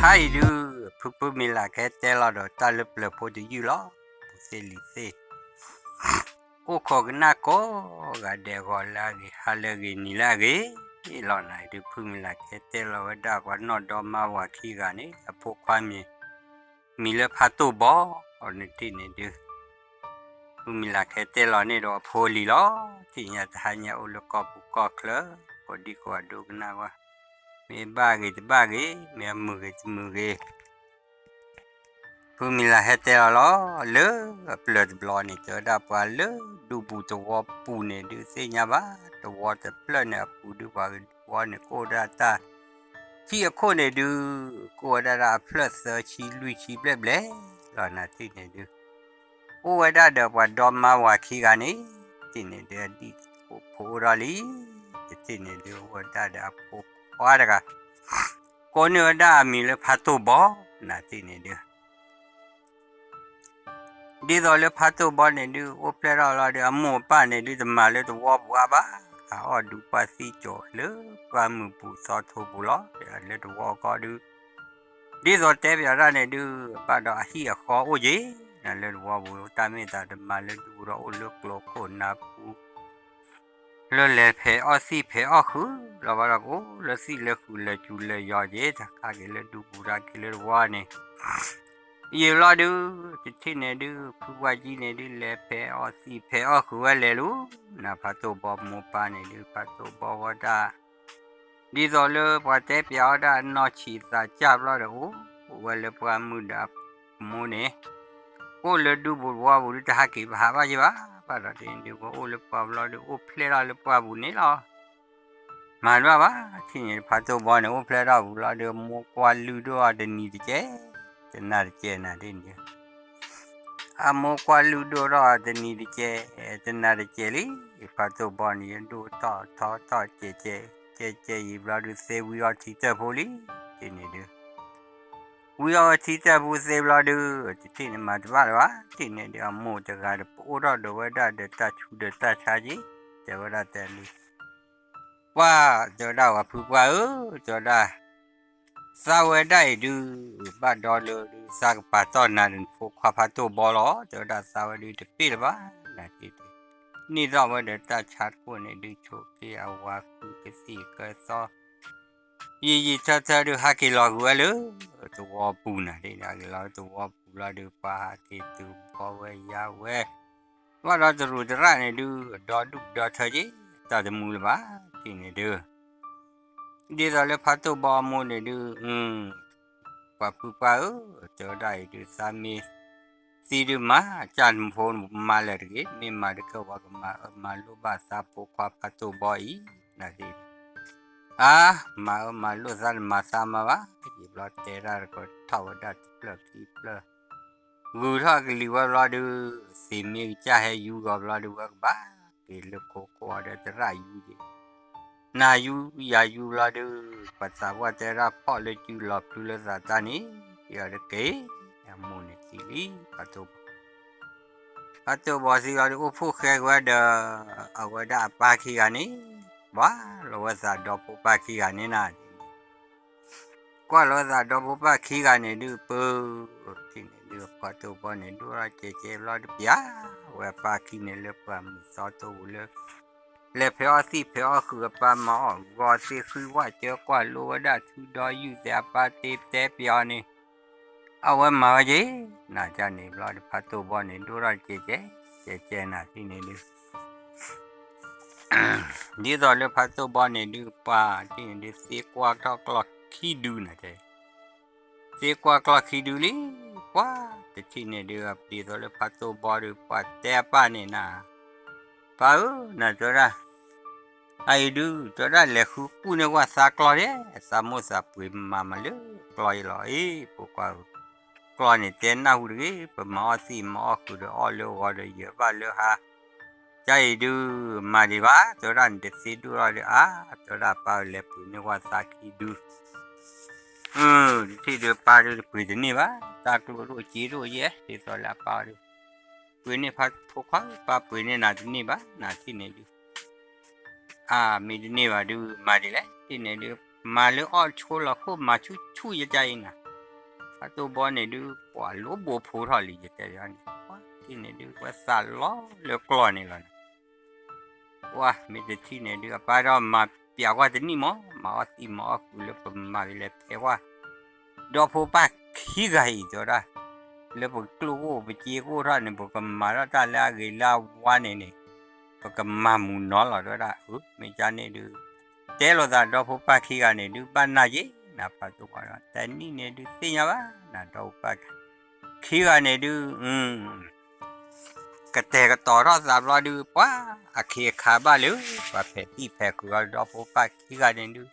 ဖဲအံၤဒုး ဖုဖုမံၤလၢ်ကဟဲတဲလီၤဒီးတၢ်လၢပျၢၤဖိတယုၢ်လီၤ. ပူၤသ့ၣ်လံၤသ့ၣ် အိၣ်ခိးကနၣ်ကိးဂၤဒဲး ဂီၤလၢအဂ့ၤ ဟါလၢအဂ့ၤ နံၤလၢအဂ့ၤလီၤ. နၤအံၤဒုး ဖုမံၤလၢ်ကဟဲတဲလီၤဝဲဒၣ်ပှၤနီၢ်ဒီမါဝၤခံဂၤန့ၣ် အဖိခွါမံၤ မံၤလၢဖးတိၢ်ဘီ နထံၣ်န့ၣ်ဒုး ဖုမံၤလၢ်ကဟဲတဲလီၤန့ၣ်ဒီးအဖိလံၤလီၤ. ထံၣ်ညါတဟါညါအိၣ်လၢကီၢ်ပူၤကီၢ်ချၢ ကိးဒံကိးဂၤဒိကနၣ်ဝဲ မ့ၢ်ဘၣ်ဂ့ၤတဘၣ်ဂ့ၤ မ့ၢ်အမုာ်ဂ့ၤတမုာ်ဂ့ၤ ဖုမံၤလၢ်ဟဲတဲလီၤလီၤ. လၢအပျၢၤတဘျီန့ၣ် တဲဝဲဒၣ်ပှၤလၢဒူပူၤသဝီပူၤန့ၣ်ဒုးသ့ၣ်ညါဘၣ် သဝီတဖျၢၣ်န့ၣ်အပူၤဒုး ပှၤကဒူသဝီန့ၣ် ကအိၣ်ဒၣ်တၢ် ထံအခိၣ်န့ၣ်ဒုး ကအိၣ်ဝဲဒၣ်ဒၣ်အဖျၢၣ်သၢဆံလွံၢ်ဆံဘျဲၣ်ဘျဲၣ်လီၤ. နၤထံၣ်န့ၣ်ဒုး အိၣ်ဝဲဒၣ်ဒီးပှၤဒီမါဝၤခံဂၤန့ၣ် ထံၣ်န့ၣ်ဒုး အဒံၣ်ဖိအိၣ်ထီၣ်လံ. တထံၣ်န့ၣ်ဒုး အိၣ်ဝဲဒၣ်ဒီးအဖိခွါတဂၤ ကိးန့ၢ်ဝဲဒၣ်အမံၤလၢဖးတိၢ်ဘီ နၤထံၣ်န့ၣ်ဒုး ဒ်သိးလၢဖးတိၢ်ဘီန့ၣ်ဒုး အိၣ်ဖျဲၣ်ထီၣ်လီၤဒီး အမိၢ်အပၢ်န့ၣ်ဒုး တမၤလၢသဝီပူၤအါဘၣ်, အအီၣ်ဒူပှၢ်သံၣ်ကၠီၤလၢပှၢ်မုၢ်ပူၤသီထိပူၤလီၤ. လၢသဝီအကီၢ်ဒုး ဒ်သိးတဲပၠးတၢ်န့ၣ်ဒုး ဘၣ်ဒီးအဟံၣ်အဃီအိၣ်က့ၤ, လၢသဝီပူၤ တၢ်မ့ၢ်သးတမၤလၢဒူပူၤဒီး အိၣ်လၢကျိခိၣ်နါပူၤ လၢလဲၤဖဲးအီၣ်သံၣ်ဖဲးအီၣ်ဃုာ်လီၤဘၣ်ဒီး ကအိၣ်လၢသံၣ်လၢဃုာ်လၢာ်စူၤလၢာ်ယီၤက့ၤ, တခါက့ၤလၢဒူပူၤ တခါက့ၤလၢသဝီန့ၣ် ယံာ်ဘျီဒုး တထံၣ်န့ၣ်ဒုး ဖုပှၢ်ကံန့ၣ်ဒုး လဲၤဖဲးအီၣ်သံၣ်ဖဲးအီၣ်ဃုာ်ဝဲလဲၤလူၤ, နၤဖးတိၢ်ဘီမိၢ်ပၢ်န့ၣ်ဒုး ဖးတိၢ်ဘီဝဲဒၣ် ဒ်သိးလၢပှၤတဲပၠးအီၤဒၣ်နီၢ်ဆံးသးစၢ်ဘျီဒီး အိၣ်ဝဲလၢပှၢ်မုၢ်ဒီးအမိၢ်န့ၣ် အိၣ်လၢဒူပူၤသဝီပူၤဒုး တဟးက့ၤပဟးဘၣ်ယဲဘၣ်, ဘၣ်ဒီးတန့ၣ်ဒုး ပှၤအိၣ်လၢပှၢ်ဘျီဒုး အိၣ်ဖျဲၣ်ထီၣ်လၢပှၢ်ပူၤန့ၣ်လီၤ. မၤတဘၣ်ဘၣ် ထံၣ်န့ၣ် ဖးတိၢ်ဘီန့ၣ် အိၣ်ဖျဲၣ်ထီၣ်ပူၤလီၤဒီး မိၢ်ကွၢ်လုၢ်ဒိၣ်အီၤတနံၤတကဲး တနၤတကဲးနၤဒ်န့ၣ် အမိၢ်ကွၢ်လုၢ်ဒိၣ်ထီၣ်တနံၤတကဲး တနၤတကဲးလံ, ဖးတိၢ်ဘီန့ၣ်ယဒိၣ်ထီၣ်ထီၣ်ထီၣ်ကဲးကဲး ကဲးကဲးယံာ်ဘျီဒုး သ့ဝံအီထံတၢၢ်ဖိလံ, ဒ်န့ၣ်ဒုး ဝံအီထံတၢၢ်ဖိသ့ဘျီဒုး တထံၣ်န့ၣ်မၤတဘၣ်လၢၤဘၣ်, ထံၣ်န့ၣ်ဒုး အမိၢ်တဂၤဒီး ပအိၣ်ထီၣ်ဒီးဝဲဒၣ်ဒီးတၢ်ဆူးဒီးတၢ်ဆါက့ၤ, တဲဝဲဒၣ်တဲလံ ပှၢ် တဲဝဲဒၣ်ပှၤဖုပှၢ်ဧၢ, တဲဝဲဒၣ် သးဝဲဒၣ်အံၤဒုး ဘၣ်ဒီလၢဒုး သးကပာ်တီၢ်နၤဒီးနဖိခွါဖးတိၢ်ဘီလီၤ, တဲဝဲဒၣ်သးဝဲဒုးတပ့ၢ်လၢၤဘၣ်, နၤတ့ၢ်တ့ၢ် န့ၢ်သီၣ်ဝဲဒီးတၢ်ဆါတခိၣ်န့ၣ်ဒုး ဆိးက့ၤအဝၤဃုာ်ကသံၣ်ကသီ ယံာ်ယံာ်ထၢထၢဒုး ဟးက့ၤလီၤကွံာ်ဝဲလၢ သဝီပူၤနၤဒ်န့ၣ် ဟးက့ၤလီၤလၢသဝီပူၤလီၤဒုး ပှၤဟးက့ၤတုၤဘီဝဲယါဝဲ ဘၣ်ဒီးတရူးတရၣ်န့ၣ်ဒုး ဒီဒူၣ်ဒီထၢက့ၤ တၢ်တမူလၢၤဘၣ် ထံၣ်န့ၣ်ဒုး ဒ်သိးလၢဖးတိၢ်ဘီအမိၢ်န့ၣ်ဒုး ပှၤဖုပှၢ်ဧၢ, တဲဝဲဒၣ်အံၤဒုး သးမ့ၢ်သံဒုးမၤ ကၢ်နဖိမၤလၢာ်တဂ့ၤ, မ့ၢ်မၤတကဲဝဲ ကမၤအၢမၤလိဘၣ်သးဖိခွါဖးတိၢ်ဘီအံၤ နၤဒ်န့ၣ် အါ မၤအၢမၤလိသးတမၤသးမၤဘၣ်, ယံာ်ဘျီတဲတၢ်တကထီၣ်ဝဲဒၣ်တဖျၢၣ်ခံဖျၢၣ် ဂုာ်ထီၣ်ကလံၤဝဲဘျီဒုး သ့ၣ်မ့ၢ်ကစၢ်ဟဲယူၤဂီၤဘျီဒုး ဝဲကဘၣ်က့ၤလၢခိခိၣ်အီၤဒီးတရၣ်ယူၤက့ၤ နၤယူၤယၤယူၤဘျီဒုး ပှၤသးပှၢ်တဲဒၣ်ဖီၣ်လၢကုလီၤဖျုလၢသးတၢ်န့ၣ် က့ၤအီၤတက့ၢ်, အမိၢ်န့ၣ်သံလံ ဖးတိၢ်ဘီ ဖးတိၢ်ဘီသံလီၤဒုး အိၣ်ဖှိၣ်ဃဲကွံာ်ဝဲဒီး အဝဲဒၣ်အပၢ်ခံဂၤန့ၣ် ကွၢ်လီၤဝဲသးဒီဖိပၢ်ခံဂၤန့ၣ်နၤ ကွၢ်လီၤဝဲသးဒီဖိပၢ်ခံဂၤန့ၣ်ဒုး ပၢၤ ထံၣ်န့ၣ်ဒုး ဖးတိၢ်ဘီန့ၣ် ဒိၣ်ထီၣ်ကဲးကဲးဘျီတပျၢ် ဝဲအပၢ်ခံန့ၣ်လၢပှၢ်မုၢ်သီတိပူၤလၢ လဲၤဖဲးအီၣ်သံၣ်ဖဲးအီၣ်ဃုာ်အပၢ်မၤအီၣ်ဂီၤသ့ၣ်ဃုဝၣ်ကၢကွၢ်လိဝဲဒၣ်ထူဒီယုၢ်သဲး အပၢ်တ့တဲပၠးအီၤန့ၣ် အဝဲမၤဝဲက့ၤ နၤကၢ်န့ၣ်ဘျီဒီး ဖးတိၢ်ဘီန့ၣ် ဒိၣ်ထီၣ်ကဲးကဲး ကဲးကဲးနၤထံၣ်န့ၣ်ဒုး ဒ်သိးလၢဖးတိၢ်ဘီန့ၣ်ဒုး ပှၢ်ထံၣ်န့ၣ်ဒုး သ့ကွၢ်ထီၣ်ကျီၢ်ခံဒုနၤတဲ သ့ကွၢ်ကျီၢ်ခံဒုလံ ပှၢ်တထံၣ်န့ၣ်ဒုး ဒ်သိးလၢဖးတိၢ်ဘီဒုး ပှၢ်တဲအပၢ်န့ၣ်နၤ ပၢ်ဧၢ နၤတဲဝဲဒၣ် အအံၤဒုး တဲဝဲဒၣ်လဲၤဃုကူၣ်န့ၢ်ဝဲသးကျီၢ်ဒဲး သးမိၢ်သးပှ့ၤမၤမၤလၢကျီၢ်အံၤလီၤ အ့ၣ် ဖိခွါဧၢ ကျီၢ်န့ၣ်တဲနၢ်ဟူတဂ့ၤ ပမၤအီၣ်သံၣ်မၤအီၣ်ဃုာ်ဒီးအီၣ်လၢဂီၤဒီးယၢၤဘၣ်လၢဟါ ကၢ်အံၤဒုး မၤဒံးဘၣ် တဲဝဲဒၣ် နတသ့ဒိၣ်ထီၣ်ဒုး အါ တဲဝဲဒၣ် ပၢ်ဧၢ လဲၤပှ့ၤန့ၢ်ဝဲသးခံဒု အၢ တထံၣ်ဒုး ပၢ်ဒုးတပှ့ၤတန့ၢ်ဘၣ် တၢ်ကျိၣ်ဒိၣ်စ့ဒိၣ်ယဲ ဒ်သိးလၢအပၢ်ဒုး ပှ့ၤန့ၢ်ဖးဖိခွါ ပၢ်ပှ့ၤန့ၢ်နၤတန့ၢ်ဘၣ် နၤထံၣ်န့ၣ်ဒုး အါ မ့ၢ်တန့ၢ်ဘၣ်ဒုး မၤဒ်လဲၣ် ထံၣ်န့ၣ်ဒုး မၤလၢအီၣ်ဆိလီၤခိၣ် မၤဆူၣ်ဆူၣ်ယကၢ်အံၤနၤ ဖးတိၢ်ဘီန့ၣ်ဒုး ပှၤလိၣ်ဘိဖိထီၣ်လံ ယတဲန့ၣ်, ပှၤထံၣ်န့ၣ်ဒုး ဝဲသးလီၤလၢကျီၢ်န့ၣ်လီၤန့ၣ်, ပှၤမ့ၢ်တထံၣ်န့ၣ်ဒုး အပၢ်ဒီးမၤပျးကွၢ်တနံၣ်မး မၤအီၣ်သံမၤအီၣ်ဃုာ်လၢပမၤကလဲၤဖဲးကွၢ် ဒီဖိပၢ်ခံဂၤအံၤ တဲဝဲဒၣ်, လၢပကျိၣ်အိၣ်ပစ့ကိၣ်ထီၣ်န့ၣ် ပကမၤထီၣ်တၢ်လၢအဂ့ၤလၢအဝါန့ၣ်န့ၣ်, ပကမၤမုာ်နီၤလီၤ တဲဝဲဒၣ်, အၢ မ့ၢ်ကန့ၣ်ဒုး တဲလိာ်သးဒီဖိပၢ်ခံဂၤန့ၣ်ဒုး ဘၣ်နၢ်က့ၤနၤ ဖးတိၢ်ဘီဒီး တနံၣ်န့ၣ်ဒုးသ့ၣ်ညါဘၣ်နၤ ဒီဖိပၢ်ခံဂၤန့ၣ်ဒုး ကတဲာ်ကတီၤထီၣ်သးဘျီဒုး ပှၤအခ့အခါဘၣ်လၢ ပှၤဖဲးသံၣ်ဖဲးခုးအီၤဒီဖိပၢ်ခံဂၤန့ၣ်ဒုး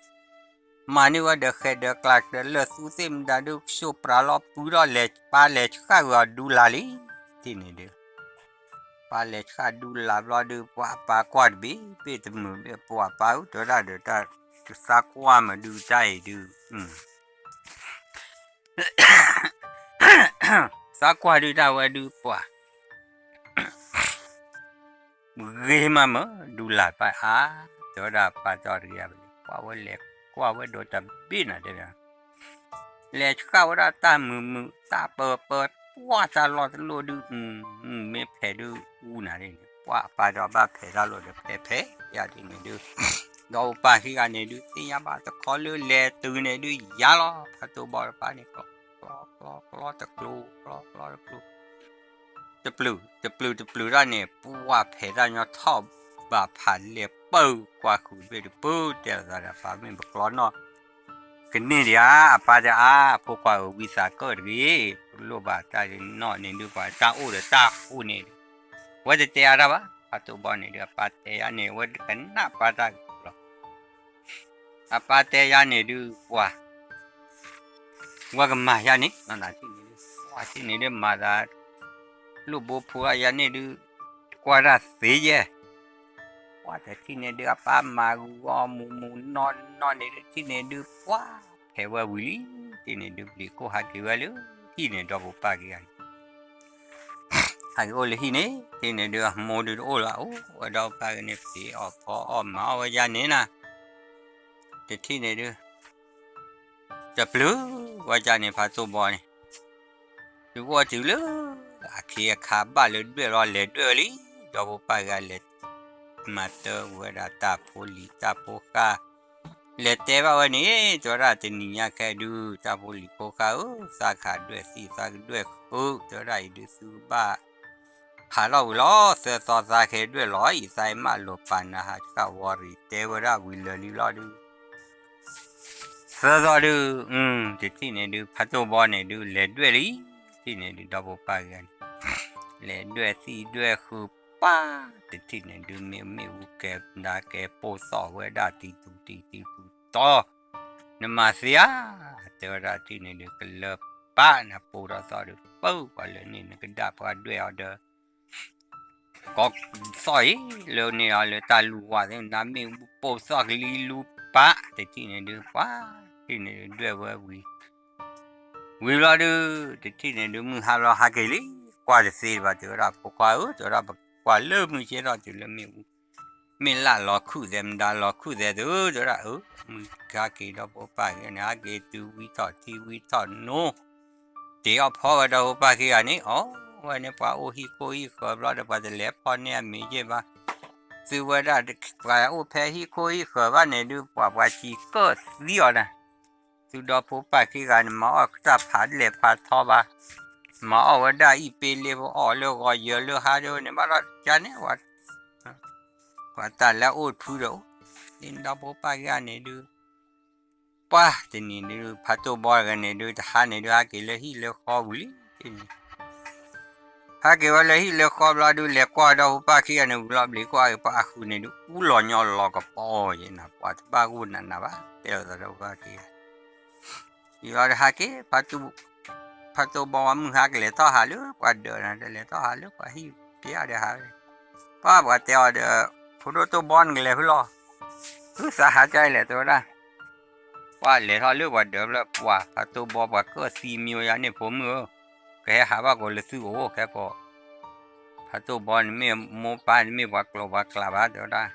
မၤန့ၢ်ဝဲဒီးဃဲးဒီးကျးဒီးလၢၢ်သူသ့ၣ်မတၤဒုး ကၠိပြးလီၤပုၢ်ထီၣ်လဲၤပၢ်လဲၤဆှၣ်ဂ့ၤအီၤဒူလၢ်လံ, ထံၣ်န့ၣ်ဒုး ပၢ်လဲၤဆှၣ်ဒူလၢ်ဘျီဒုး ပှၤအပၢ်ကွၢ်တဘ့ၣ်ဘ့ၣ်တမုာ်ဘ့ၣ် ပှၤအပၢ်ဧၢ တဲဝဲဒၣ်ဒီးတၢ် သးကွၢ်မးဒုးတၢ်အံၤဒုး သးကွၢ်ဒုးတၢ်ဝဲဒုးပှၤ ဂ့ၤမးမး ဒူလၢ်ပၢ်အါ, တဲဝဲဒၣ်ပၢ်တီၢ်တဂ့ၤဘၣ်, ပှၤဝဲလဲၤကွၢ်ဝဲဒီးတဘ့ၣ်နၤတဲဝဲဒၣ်, လဲၤဆှၣ်ဝဲဒၣ်တၢ်မုာ်မုာ် တၢ်ပၢၤပၢၤ ပှၢ်တၢ်လီၢ်တလိၣ်ဒုး မ့ၢ်ဖဲးဒုးအူနၤဒ်န့ၣ် ပှၤအပၢ်ဒီးဘၣ်ဖဲးတၢ်လိၣ်ဒီးဖဲးဖဲးယၤဒ်န့ၣ်ဒုး, ဒီဖိပၢ်ခံဂၤန့ၣ်ဒုး သ့ၣ်ညါဘၣ်တခီလၢလဲၤတုၤန့ၣ်ဒုးယၤလီၤ ဖးတိၢ်ဘီတပၢ်န့ၣ် ကျီ ကျီ ကျီ ကျီတကျိၤ ကျီ ကျီတကျိၤ တပျုာ် တပျုာ် တပျုာ်တၢ်န့ၣ် ပှၤဖဲးတၢ်ညီထီၣ်ဘးဖးလဲၢ်ပၢၢ်ကွၢ်ဃုာ်တဘ့ၣ်တပၢၢ် တဲလိာ်သးဒီးပၢ်မ့ၢ်ပကျီနီၣ် ကန့ၢ်ဒံးဧါ အပၢ်တဲအါ ဖိခွါဧၢ ဝံသးကၢၣ်တဂ့ၤ ပလိၣ်ဘၣ်တၢ်နီၣ်န့ၣ်ဒုး ပှၤတၢ်အိၣ်ဒီးတၢ်ဃူန့ၣ် ဝဲတတဲအါတၢ်ဘၣ် ဖးတိၢ်ဘီန့ၣ်ဒုး အပၢ်တဲယၤန့ၣ် ဝဲကနၣ်ပၢ်တၢ်ကလီၤ အပၢ်တဲယၤန့ၣ်ဒုး ပှၤ ဝဲကမၤယၤန့ၣ် နထံၣ်န့ၣ်ဒုး ပှၤထံၣ်န့ၣ်ဒုး မၤသး လိၣ်ဘိဖိအယၤန့ၣ်ဒုး ကွၢ်တၢ်သ့ယဲၢ် ပှၤတထံၣ်န့ၣ်ဒုး အပၢ်မၤဂုာ်အီၤမူးမူးနီၢ်နီၢ်န့ၣ်ဒုး ထံၣ်န့ၣ်ဒုး ပှၤဖဲးဝဲဝံၤလံ ထံၣ်န့ၣ်ဒုး ဘျံးခိၣ်ဟးက့ၤဝဲလၢဟံၣ်န့ၣ် ဒီဖိပၢ်ခံဂၤန့ၣ် ဟးက့ၤအိၣ်လၢဟံၣ်န့ၣ် ထံၣ်န့ၣ်ဒုး အမိၢ်ဒုးတအိၣ်လၢၤ အိၣ်ဝဲဒီးပၢ်ကန့ၣ် ဖံးအီၣ်ဖီအီၣ်မၤအီၣ်ဝဲယၤန့ၣ်နၤ တထံၣ်န့ၣ်ဒုး တပျုာ်ဝဲဒၣ်န့ၣ် ဖးတိၢ်ဘီန့ၣ် ဒုးအိၣ်တုၤလၢ အခ့အခါဘၣ်လၢဒွဲၣ်လီၤ လဲၤဒွဲၣ်ဝဲလံ ဒီဖိပၢ်ဂၤလဲၤ မၤတၢ်ဝဲဒၣ်တၢ်ဖိလံၤတၢ်ဖိဃၢ် လဲၤတဲဘၣ်ဝဲန့ၣ် တဲဝဲဒၣ်တနံၤညါခဲဒုး တၢ်ဖိလံၤဖိဃၢ်ဧၢ သးခးဒွဲၣ်သံၣ်သးကဒွဲၣ်ဃုာ် တဲဝဲဒၣ်အံၤဒုးသုကဘၣ် ဟးထီၣ်ဝံၤလီၤ သၢသီသးကဟဲဒွဲၣ်လီၤအံၤ သးအံၤမးလိာ်ပာ်နၤဟးဆှၣ်ဝီၤရံၤ တဲဝဲဒၣ်ဝံၤလၢာ်လံလီၤဒုး သၢသီဒုး တထံၣ်န့ၣ်ဒုး ဖးတိၢ်ဘီန့ၣ်ဒုး လဲၤဒွဲၣ်လံ ထံၣ်န့ၣ်ဒုး ဒီဖိပၢ်ဂၤန့ၣ် လဲၤဒွဲၣ်သံၣ်ဒွဲၣ်ဃုာ်ပၢ် တထံၣ်န့ၣ်ဒုး မ့ၣ်မ့ၣ်အူကဲ မဒါကဲပိၢ်သီၣ်ဝဲဒၣ်တံၤတူၤတံၤတံၤတူၤတီၤ နမၤသ့ဧါ တဲဝဲဒၣ်ထံၣ်န့ၣ်ဒုး ကလၢပၢ်နပိၢ်ထီၣ်သီၣ်ဒုး ပၢ်ပှၤလၢန့ၣ် နကဒၣ်ပှၤဒွဲၣ်အီၤဒီး ကီသီၣ်အံၤ လၢန့ၣ်အီၤလၢတၢ်လူၤဝၣ်သ့ၣ် နမ့ၣ်အူပိၢ်သီၣ်ကလံၤလူၤပၢ် တထံၣ်န့ၣ်ဒုး ပှၤထံၣ်န့ၣ်ဒုး ဒွဲၣ်ဝဲဝံၤ ဝံၤဘျီဒုး တထံၣ်န့ၣ်ဒုး မုၢ်ဟါဘျီဟးက့ၤလံ ကွၢ်တသ့ဘၣ် တဲဝဲဒၣ် ဖိခွါဧၢ တဲဝဲဒၣ် ပကွၢ်လၢမုၢ်ဆ့ၣ်ထီၣ်တုၤလၢမ့ၣ်အူ မ့ၢ်လၢလီၤခုၣ်သဲး မဒါလီၤခုၣ်သဲးသု တဲဝဲဒၣ် အၢ မုၢ်ဟါက့ၤဒီးဖိပၢ်ခံဂၤန့ၣ် ဟးက့ၤတုၤဝံထီၣ်ထံဝံထီၣ်နိ တ့အီၣ်ဖီဝဲဒီးဖိပၢ်ခံဂၤန့ၣ် အီၣ်ဝဲန့ၣ် ပှၤအိၣ်ဟံၣ်ခိၣ်ဟံၣ်ဃၢၤဘျီဒီး ပှၤတလဲၤဖီၣ်န့ၢ်အမ့ၤယဲၢ်ဘၣ် သုဝဲဒၣ် ပှၤအိၣ်ဖဲဟံၣ်ခိၣ်ဟံၣ်ဃၢၤဘၣ်န့ၣ်ဒုး ပှၤပှၤစံးကၢၣ်သံအီၤနၤ သုဒီဖိပၢ်ခံဂၤန့ၣ် မၤအီၣ်တၢ်ဖးလဲၢ်ဖးထီဘၣ် မၤအီၣ်ဝဲဒၣ်အံၣ်ပ့လ့ဖိအီၣ်လၢဂီၤယၢၤလၢဟါဒ်န့ၣ်ဘၣ်ဒီး ကန့ၣ် ပှၤတၢ်လၢအအိၣ်ထူဒီး ဒီဖိပၢ်ခံဂၤန့ၣ်ဒုး ပှၤတနံၤဒုး ဖးတိၢ်ဘီတဂၤန့ၣ်ဒုး တဟါန့ၣ်ဒုး ဟးက့ၤလၢဟံၣ်လၢဃီဝံၤလံန့ၣ် ဟးက့ၤဝဲလၢဟံၣ်လၢဃီဘျီဒုး လဲၤကွၢ်ဒီးဖိပၢ်ခံဂၤန့ၣ် ဝံၤလီၤဘျံးခိၣ်အါက့ၤ ပှၤအဃုာ်န့ၣ်ဒုး အူလီၤညီလီၤကပီၤယဲၢ်နၤ ပှၤတဘၣ်ဂိၢ်နးနးဘၣ် တဲလိာ်သးဒီးဖိပၢ်ခံဂၤ ယံၤလီၤဒီးဟးက့ၤ ဖးတိၢ်ဘီဝဲမုၢ်ဟါကလဲၤထီၣ်ဟးလၢပှၤဒၢးနၤ တလဲၤထီၣ်ဟးလၢပှၤဟံၣ်က့ၤအါဒီးဟး ပှၤပှၤတဲအီၤဒီး ဖိဒိၣ်တိၢ်ဘီနကလဲၤဖုလီၤ ဟုသးဟးကါအံၤလဲၣ် တဲဝဲဒၣ် ပှၤလဲၤထီၣ်လၢပှၤဒၢးဖျၢၣ် ပှၤဖးတိၢ်ဘီပှၤကၢၣ်သံမံဝဲယါန့ၣ် ဖိမုၣ်ဧၢ, ကဟဲဟးဘၣ်ကိးလၢသုအိၣ်ခဲကိး, ဖးတိၢ်ဘီန့ၣ်မ့ၢ်မိၢ်ပၢ်န့ၣ်မ့ၢ်ပှၤကျိၤပှၤကျဲဘၣ် တဲဝဲဒၣ်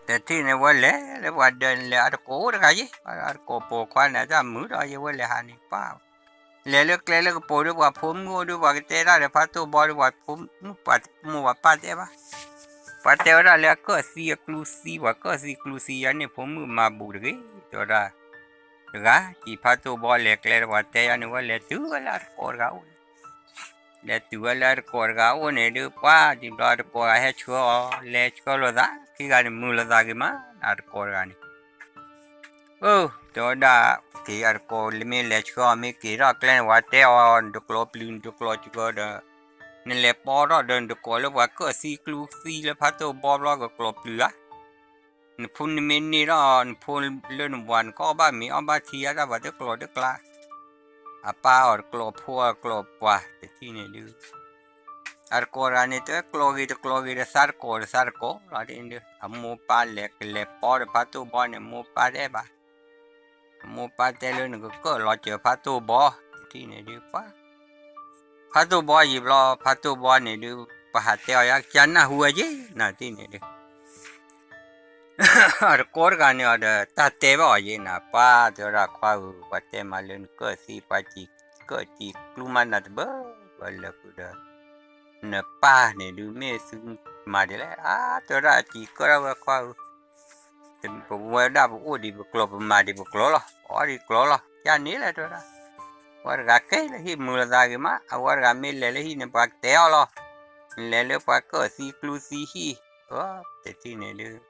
တထံၣ်န့ၣ်ဝဲလဲၤလၢပှၤဒၢးန့ၣ်လဲၤ အတကိးအိၣ်တဂၤယ့ၣ်, အတကိးပိာ်ခွါန့ၣ် တၢ်မုာ်ဒီးယဲဝဲလဲၤဟးန့ၣ်ပၢ်, လဲၤလၢကျဲလၢကပိာ်ဒီးပှၤဖိမုၣ်အိၣ်ဒီး ပှၤကတဲတၢ်ဒီးဖါတိၢ်ဘီဒီး ပှၤဖိမုၣ်ပှၤမိၢ်ပှၤပၢ်တဲဘၣ်, ပှၤတဲဝဲဒၣ်လၢအကၢၣ်သံအကျူသံ ပှၤကၢၣ်သံကျူသံယါန့ၣ် ဖိမုၣ်မၤဘူးတဂ့ၤ တဲဝဲဒၣ်, တဂၤ ကံၤဖါတိၢ်ဘီလဲၤကျဲဒီးပှၤတဲယါန့ၣ် ဝဲလဲၤတုၤဝဲလၢအတကိးတဂၤအိၣ် လဲၤတုၤဝဲလၢအတကိးတဂၤအိၣ်န့ၣ်ဒုး ပှၤဒ်ဘျီအတကိးတဂၤဟဲဆှၢအီၤ လဲၤဆှၢလိာ်သး ခံဂၤန့ၣ် မုာ်လိာ်သးဂ့ၤမး အတကိးတဂၤန့ၣ်, အၢ တဲဝဲဒၣ်, က့ၤအတကိးလၢမ့ၢ်လဲၤဆှၢအီၤ မ့ၢ်က့ၤထီၣ်ကျဲန့ၣ် ပှၤတဲအီၤ နတကျိးပျုၤ နတကျိးစှၤဒီး နလဲၤပီထီၣ်ဒီး နတကိးလၢပှၤကၢၣ်သံကျူသံလၢဖါတိၢ်ဘီဘျီ ကကျိးပျုၤဧါ နဖိနမ့ၢ်န့ၢ်ထီၣ် နဖိလၢနဝၤ နကအီၣ်ဘၣ်မ့ၤအီၣ်ဘၣ်ထံ အတၢ်ပှၤတကျိးတကျါ, အပၢ်အီၤတကျိး ဖိအီၤတကျိး ပှၤတထံၣ်န့ၣ်ဒုး, အတကိးတဂၤန့ၣ် တကျိးဂ့ၤတကျိးဂ့ၤဒီး သးတကိးဒီးသးတကိးလီၤဒ်န့ၣ်ဒုး အမိၢ်ပၢ်လဲၤကလဲၤပီဒီးဖါတိၢ်ဘီန့ၣ် မိၢ်ပၢ်တဲဘၣ် အမိၢ်ပၢ်တဲလၢနကကၢၣ်လီၤစၢၤဖါတိၢ်ဘီ တထံၣ်န့ၣ်ဒုး ပှၤ ဖါတိၢ်ဘီယံာ်ဘျီ ဖါတိၢ်ဘီန့ၣ်ဒုး ပှၤဟးတဲအီၤယါ ကစၢ်နၢ်ဟူဝဲယ့ၣ် နတထံၣ်န့ၣ်ဒုး အတကိးတဂၤန့ၣ်အီၤဒီး တၢ်တဲဘၣ်အီၤယ့ၣ်နၤ ပှၤတဲဝဲဒၣ်ခွါဧၢ ပှၤတဲမးလၢနကၢၣ်သံ ပှၤစံးကၢၣ်စံးကျူမးနၤတဘၢ ပှၤလၢာ်ဃုာ်ဒီး နပၢ်န့ၣ်ဒုး မ့ၢ်သုမၤဒ်လဲၣ် အါ တဲဝဲဒၣ်အစံးကၢၣ်ဒၣ်ဝဲခွါဧၢ ပဝဲဒၣ်ပအိၣ်ဒံးပကျိာ် ပမၤဒံးပကျိာ်လီၤ ပအီၣ်ဒံးကျိာ်လီၤ ကန့ၣ်လဲၣ်တဲဝဲဒၣ် ဝဲတဂၤကဲလၢဟံၣ်မုာ်လိာ်သးဂ့ၤမး အဝဲတဂၤမ့ၢ်လဲၤလၢဟံၣ်န့ၣ် ပှၤကတဲအီၤလီၤ နလဲၤလၢပှၤကၢၣ်သံကျူသံဟံၣ် တထံၣ်န့ၣ်ဒုး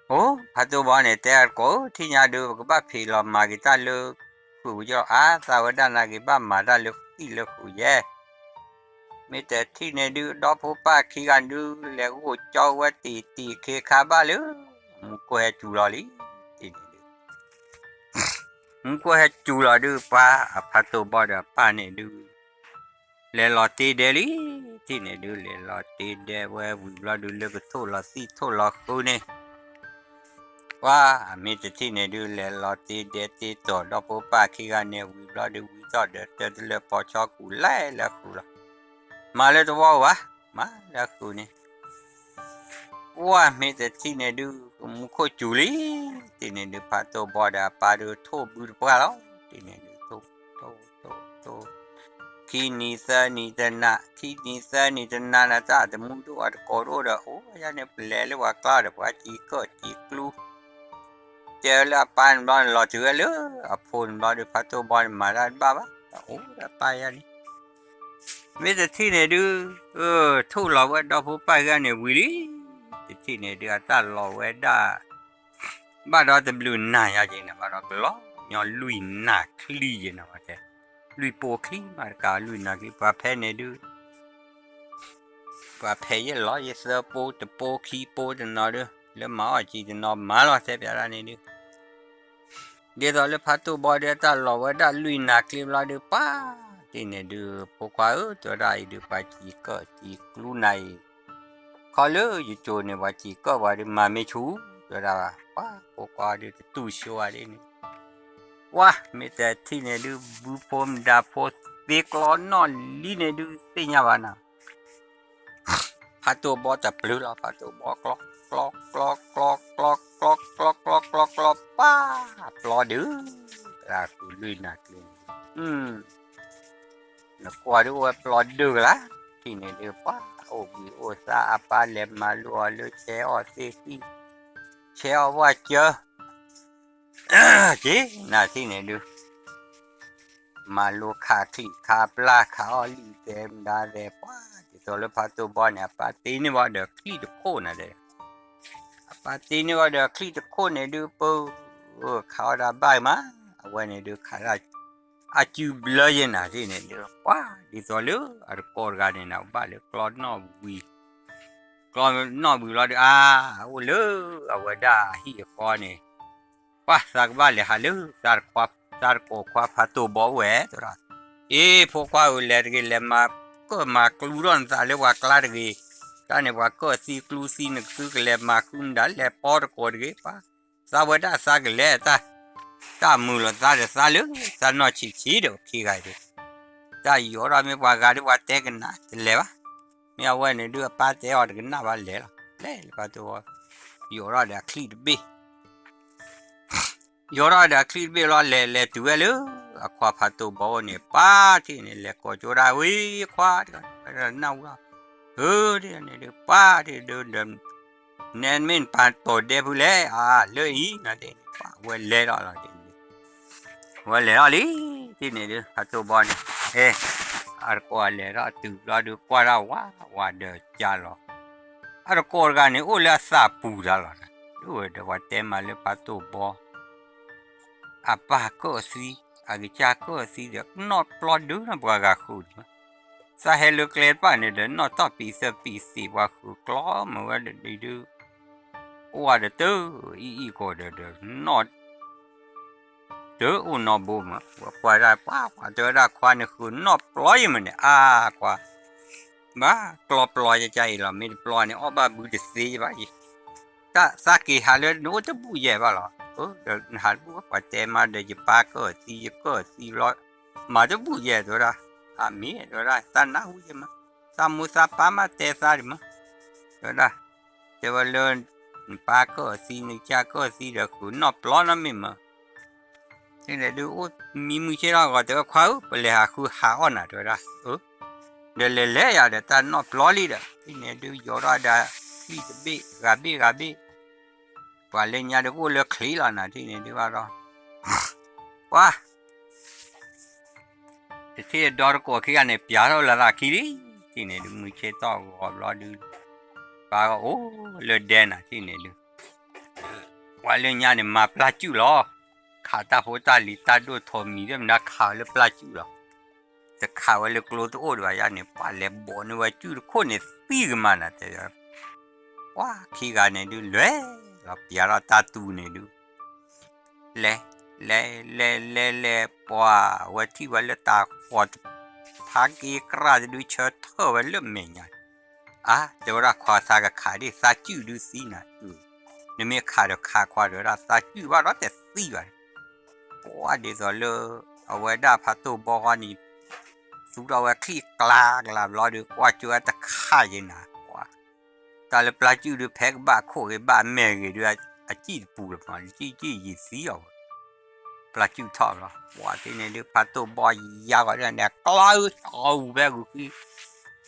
အိ ဖါတိၢ်ဘီန့ၣ် တဲအတကိးဧၢ ထံၣ်ညါဒုး ပကဘၣ်ဖံးလီၤမၤက့ၤတၢ်လၢ ဃုာ်ပကီၢ် အါ သးဝဲဒၣ်နာ်က့ၤဘၣ်မၤတၢ်လၢဃံလၢဃုာ်ယဲ မ့ၢ်တထံၣ်န့ၣ်ဒုး ဒီဖိပၢ်ခံဂၤဒုး လဲၤဂိၢ်ကၠီဝဲတံၤတံၤခ့ခါဘၣ်လၢ မူခိၣ်ဟဲစူၤလီၤလံ တထံၣ်န့ၣ်ဒုး မူခိၣ်ဟဲစူၤလီၤဒုး ပှၤအဖါတိၢ်ဘီဒီးအပၢ်န့ၣ်ဒုး လဲၤလီၤတ့ဒဲလံ တထံၣ်န့ၣ်ဒုး လဲၤလီၤတ့ဒဲဝဲဝံၤဘျီဒုး လၢကထိၣ်လီၤသံၣ်ထိၣ်လီၤဃုာ်န့ၣ် ပှၤမ့ၢ်တထံၣ်န့ၣ်ဒုး လဲၤလီၤတ့ဒဲတ့တီၤ ဒီဖိပၢ်ခံဂၤန့ၣ် ဝံၤဘျီဒုး ဝံၤထီၣ်ဒီးတၢ်တလၢာ်ပိာ်ဆီကူးလဲၤလၢဃုာ်လီၤ မၤလၢတဝီဧိၤဘၣ် မၤလၢဃုာ်န့ၣ် ပှၤမ့ၢ်တထံၣ်န့ၣ်ဒုး မူခိၣ်စူၤလံ တထံၣ်န့ၣ်ဒုး ဖါတိၢ်ဘီဒီးအပၢ်ဒုး ထိၣ်ဘုတပှၢ်လီၤ တထံၣ်န့ၣ်ဒုး ထိၣ် ထိၣ် ထိၣ် ခံနံၤသၢနံၤတနၤ ခံနံၤသၢနံၤတနၤန့ၣ် တၢ်တမူတအိၣ် တကိးတအိၣ်ဒီး အိၣ်ယါန့ၣ် ပလဲၤလၢပှၤကျါဒီး ပှၤစံးကၢၣ်စံးကျူ တဲလၢအပၢ်န့ၣ်ဘျီန့ၣ် လီၤတုၤဝဲလၢအဖိန့ၣ်ဘျီဒီး ဖါတိၢ်ဘီန့ၣ် မၤတၢ်တဘၣ်ဘၣ် အိၣ်ဒီးအပၢ်ယါန့ၣ် မ့ၢ်တထံၣ်န့ၣ်ဒုး ထိၣ်လီၤဝဲဒီဖိပၢ်ခံဂၤန့ၣ်ဝံၤလံ တထံၣ်န့ၣ်ဒုး အတၢ်လီၤဝဲဒၣ် ဘၣ်ဒီးတဘျုးနၤယါက့ၤန့ၣ် ဘၣ်ဒီးကလီၤညီလွံၢ်နၤချံယဲၢ်န့ၣ် ပှၤတဲ လွံၢ်ပိာ်ချံမးတကး လွံၢ်နၤချံ ပှၤဖဲန့ၣ်ဒုး ပှၤဖဲယဲၢ်လီၤ ယဲၢ်သၢပိာ် တပိာ်ခံပိာ်တနီၤဒုး လၢမၤအီၣ်စံးတနီၤမၤလီၤ တဲပျးဒၣ်န့ၣ်ဒုး ဒ်သိးလၢဖါတိၢ်ဘီဒုး အတၢ်လီၤဝဲဒၣ်လွံၢ်နၤချံဘျီဒုး ပှၤတထံၣ်န့ၣ်ဒုး ဖိခွါဧၢ တဲဝဲဒၣ်အံၤဒုး ပှၤစံးကၢၣ်စံးကျူနၤအံၤ ခီလၢယကိၤန့ၣ် ပှၤစံးကၢၣ်ပှၤဒုး မၤမ့ၢ်ဆူၣ် တဲဝဲဒၣ်ဘၣ် ပှၤဖိခွါဒုး တတူၢ်ဆိဝဲဒ်န့ၣ် ပှၤမ့ၢ်တထံၣ်န့ၣ်ဒုး ဘုဖိမတၤဖိသ့ကျီနီၣ်လံန့ၣ်ဒုး သ့ၣ်ညါဘၣ်နၤ ဖါတိၢ်ဘီတပျုၤလီၤ ဖါတိၢ်ဘီကျီ ကျီ ကျီ ကျီ ကျီ ကျီ ကျီ ကျီ ကျီ ကျီ ကျီ ပှၤ ပျီဒုး တၢ်ဃုာ်လွံၢ်နၤကျံ နကွၢ်ဒုးအိၣ်ဝဲပျီဒုးကလါ ထံၣ်န့ၣ်ဒုး ပှၤအိၣ်ဘှံးအိၣ်သါ အပၢ်လဲၤမၤလိအီၤလၢ ဆဲးအီၣ်သ့ၣ်ဃံ ဆဲးအီၣ်ဝၣ်စၢၤ က့ၤနၤထံၣ်န့ၣ်ဒုး မၤလိခးချံၣ်ခးပျၢ် ခးအီၣ်လံၣ်တဲမဒါသဲး ပှၤဒ်သိးလၢဖါတိၢ်ဘီန့ၣ် အပၢ်တ့န့ၢ်ဝဲဒီးချံၣ်တခိၣ်နၤတဲ အပၢ်တ့န့ၢ်ဝဲဒီးချံၣ်တခိၣ်န့ၣ်ဒုး ပၢ် ခးအီၣ်တၢ်ဘၣ်မး အဝဲန့ၣ်ဒုး ခးဒၣ် အစုဘျၢယဲၢ်နၤထံၣ်န့ၣ်ဒုး ပှၤဒ်သိးလၢအတကိးတဂၤန့ၣ်နၤ ဘၣ်လၢကျီနီၣ်ဝံၤ ကျီနီၣ်ဝံၤလီၤဒုး အါ အိၣ်လၢအဝဲဒၣ်အဟံၣ်အဃီန့ၣ် ပှၤသးကဘၣ်လဲၤဟးလၢ သးတကိးခွါဖးတိၢ်ဘီအိၣ်ဝဲ တဲဝဲဒၣ် အ့ ဖိခွါဧၢ လဲၤတဂ့ၤ လဲၤမၤကၢၣ်မၤကျူထီၣ်နသးလၢပှၤကျါတဂ့ၤ, တၢ်န့ၣ်ပှၤကၢၣ်သံကျူသံ နကသုကလဲၤမၤဃုမတၤ လဲၤပီတကိးတဂ့ၤ ပှၤ သးဝဲဒၣ်သးကလဲၤတၢ်, တၢ်မုာ်လိာ်သးဒီးသးလၢ သးနီၢ်ဆံးဆံးဒီးခံဂၤအံၤဒုး, တၢ်ယံာ်အိၣ်ထီၣ်မ့ၢ်ပှၤဂၤဒုး ပှၤတဲကနၣ်တလဲၤဘၣ်, မ့ၢ်အဝဲန့ၣ်ဒုး အပၢ်တဲအီၤတကနၣ်ဘၣ်လဲၤလီၤ, လဲၤလၢဖးတိၢ်ဘီ ယိးထီၣ်ဒီးအချံၣ်တဘ့ၣ် ယိးထီၣ်ဒီးအချံၣ်တဘ့ၣ်လီၤ လဲၤလဲၤတုၤဝဲလၢ အခွါဖးတိၢ်ဘီအိၣ်န့ၣ် ပၢ်ထံၣ်န့ၣ် လဲၤကိးကၠိဒၣ်ဝဲ ခွါ နၢ်ဟူလီၤ ဧၢ န့ၣ်ဒုး ပၢ်ထံၣ်ဒုး နဲမ့ၢ်နပာ်တိၢ်ဒဲဖုလဲၣ် အါ လၢအံၤ နတဲန့ၣ် ပၢ်ဝဲလဲၤလီၤလီၤ ဝဲလဲၤထီၣ်လံ ထံၣ်န့ၣ်ဒုး ဖးတိၢ်ဘီန့ၣ် အဲ အတကိးလဲၤထီၣ်တုၤဘျီဒုး ကွၢ်ဒၣ်ဝးဝးဒီးကၢ်လီၤ အတကိးတဂၤန့ၣ် အိၣ်လၢအသးပူၤတၢ်လီၤ ဒ်ဝဲဒီးပှၤတဲမးလၢဖးတိၢ်ဘီ အပၢ်ကၢၣ်သံ အကစၢ်ကၢၣ်သံဒီး နီၣ်ပျီဒုးနီၢ်ပှၤဂၤဃုာ်န့ၣ် သးဟဲလၢကျဲတဖၣ်န့ၣ်ဒီး နီၣ်တီၢ်ပံးသၢပံးသ့ၣ်ပှၤဃုာ်ကျီမ့ၢ်ဝဲဒၣ်ဒုး အိၣ်ဝဲဒီးတအံၤအံၤကီးဒီး နီၣ် တအိၣ်နီတဘိမး ပှၤကွၢ်ဒၣ်ပှၤ ပှၤတဲဝဲဒၣ်ခွါန့ၣ်ဃုာ်နီၣ်ပျီယမ့ၢ်န့ၣ် အါ ကွၢ် ဘၣ်ကျီပျီယကါအံၤလီၤ မ့ၢ်တပျီန့ၣ် အီၣ်ဘၣ်ဘုတသ့ယဘၣ်ယ တၢ်သးက့ၤဟးလၢနအိၣ်တဘူၣ်ယဲၢ်ဘၣ်လီၤ ဒီးနဟးတဘူၣ် ပှၤတဲမးဒီး ယပၢ်ကၢၣ်သံ ယကၢၣ်သံဘျီ မၤတဘူၣ်ယဲၢ်တဲဝဲဒၣ် အမ့ၢ်တဲဝဲဒၣ် သးနၢ်ဟူယဲၢ်မး သးမိၢ်သးပၢ်မးတဲသးဒံးမး တဲဝဲဒၣ် တဲဝဲလၢ နပၢ်ကၢၣ်သံ နကစၢ်ကၢၣ်သံဒီး ဃုာ်နီၣ်ပျီနီတမ့ၢ်မး ထံၣ်န့ၣ်ဒုး အိၣ်မံမုၢ်ဆ့ၣ်ထီၣ်ဂီၤ တဲဝဲခွါဧၢ ပလဲၤဟးဃုဟးအီၣ်နၤ တဲဝဲဒၣ် ဒီးလဲၤလဲၤယၤဒီး တၢ်နီၣ်ပျီလံဒီး ထံၣ်န့ၣ်ဒုး ယိးထီၣ်ဒီး ချံၣ်တဘ့ၣ် ဂၤဘ့ၣ်ဂၤဘ့ၣ် ပှၤလၢညါဒုး ကအိၣ်လၢချံလီၤနၤ ထံၣ်န့ၣ်ဒုးဘၣ်ဒီး ပှၤ တထံၣ်ဒီတကိးခံဂၤန့ၣ် ပျးထီၣ်လၢသးခံလံ ထံၣ်န့ၣ်ဒုး မုၢ်ဆ့ၣ်ထီၣ်ဂီၤဘျီဒုး ပၢ်ဂီၢ်အိၣ်လၢဒဲနၤ ထံၣ်န့ၣ်ဒုး ပှၤလၢညါန့ၣ် မၤပျၢ်စူၣ်လီၤ ခးတၢ်ဖိတၢ်လံၤ တၢ်ဒိၣ်ထိးမံၤ ဒ်မနုၤခးဝဲလၢပျၢ်စူၣ်လီၤ တခးဝဲလၢကျိတအိၣ်ဒံးဘၣ်ယါန့ၣ် ပှၤလဲၤဘိးန့ၢ်ဝဲစူၣ်တခိၣ်န့ၣ် သံကမၤနၤတဲ ပှၤခံဂၤန့ၣ်ဒုး လဲၤလီၤပျးထီၣ်တၢ်တူၢ်န့ၣ်ဒုး လဲၤ လဲၤ လဲၤ လဲၤ လဲၤ ပှၤဝဲထံၣ်ဝဲလၢတၢ်ဃီၤ ဖးက့ၤကြၢ်တဒုး ဆၢထၢၣ်ဝဲလၢမဲာ်ညါ အါ တဲဝဲဒၣ်ခွါသးကခးဒ်သးစူၣ်ဒုးသံနၤ နမ့ၢ်ခးဒီးခးခွါဒီးဝဲဒၣ်သးစူၣ်ဘၣ်ဒီးတသံဘၣ် ပှၤဒ်သိးလၢ အဝဲဒၣ်ဖးတိၢ်ဘီဃီန့ၣ် သူထီၣ်ဝဲချံၣ်ကျါကျါဘျီဒုး ကွၢ်ကၠိဝဲတခါယဲနၤ ပှၤ တၢ်လၢပျၢ်စူၣ်ဒုး ဖဲကဘၣ်ခိၣ်ဂ့ၤဘၣ်မဲာ်ဂ့ၤဒုး အစံၣ်တပူၤလၢၤမး စံၣ်စံၣ်ယံာ်သံအီၤ ပျၢ်စူၣ်ထီၣ်ဘျီ ပှၤသ့ၣ်န့ၣ်ဒုး ဖးတိၢ်ဘီယါဂီၤဒုးန့ၣ် ကျါအူ သီအူဖဲဂုာ်ဃံ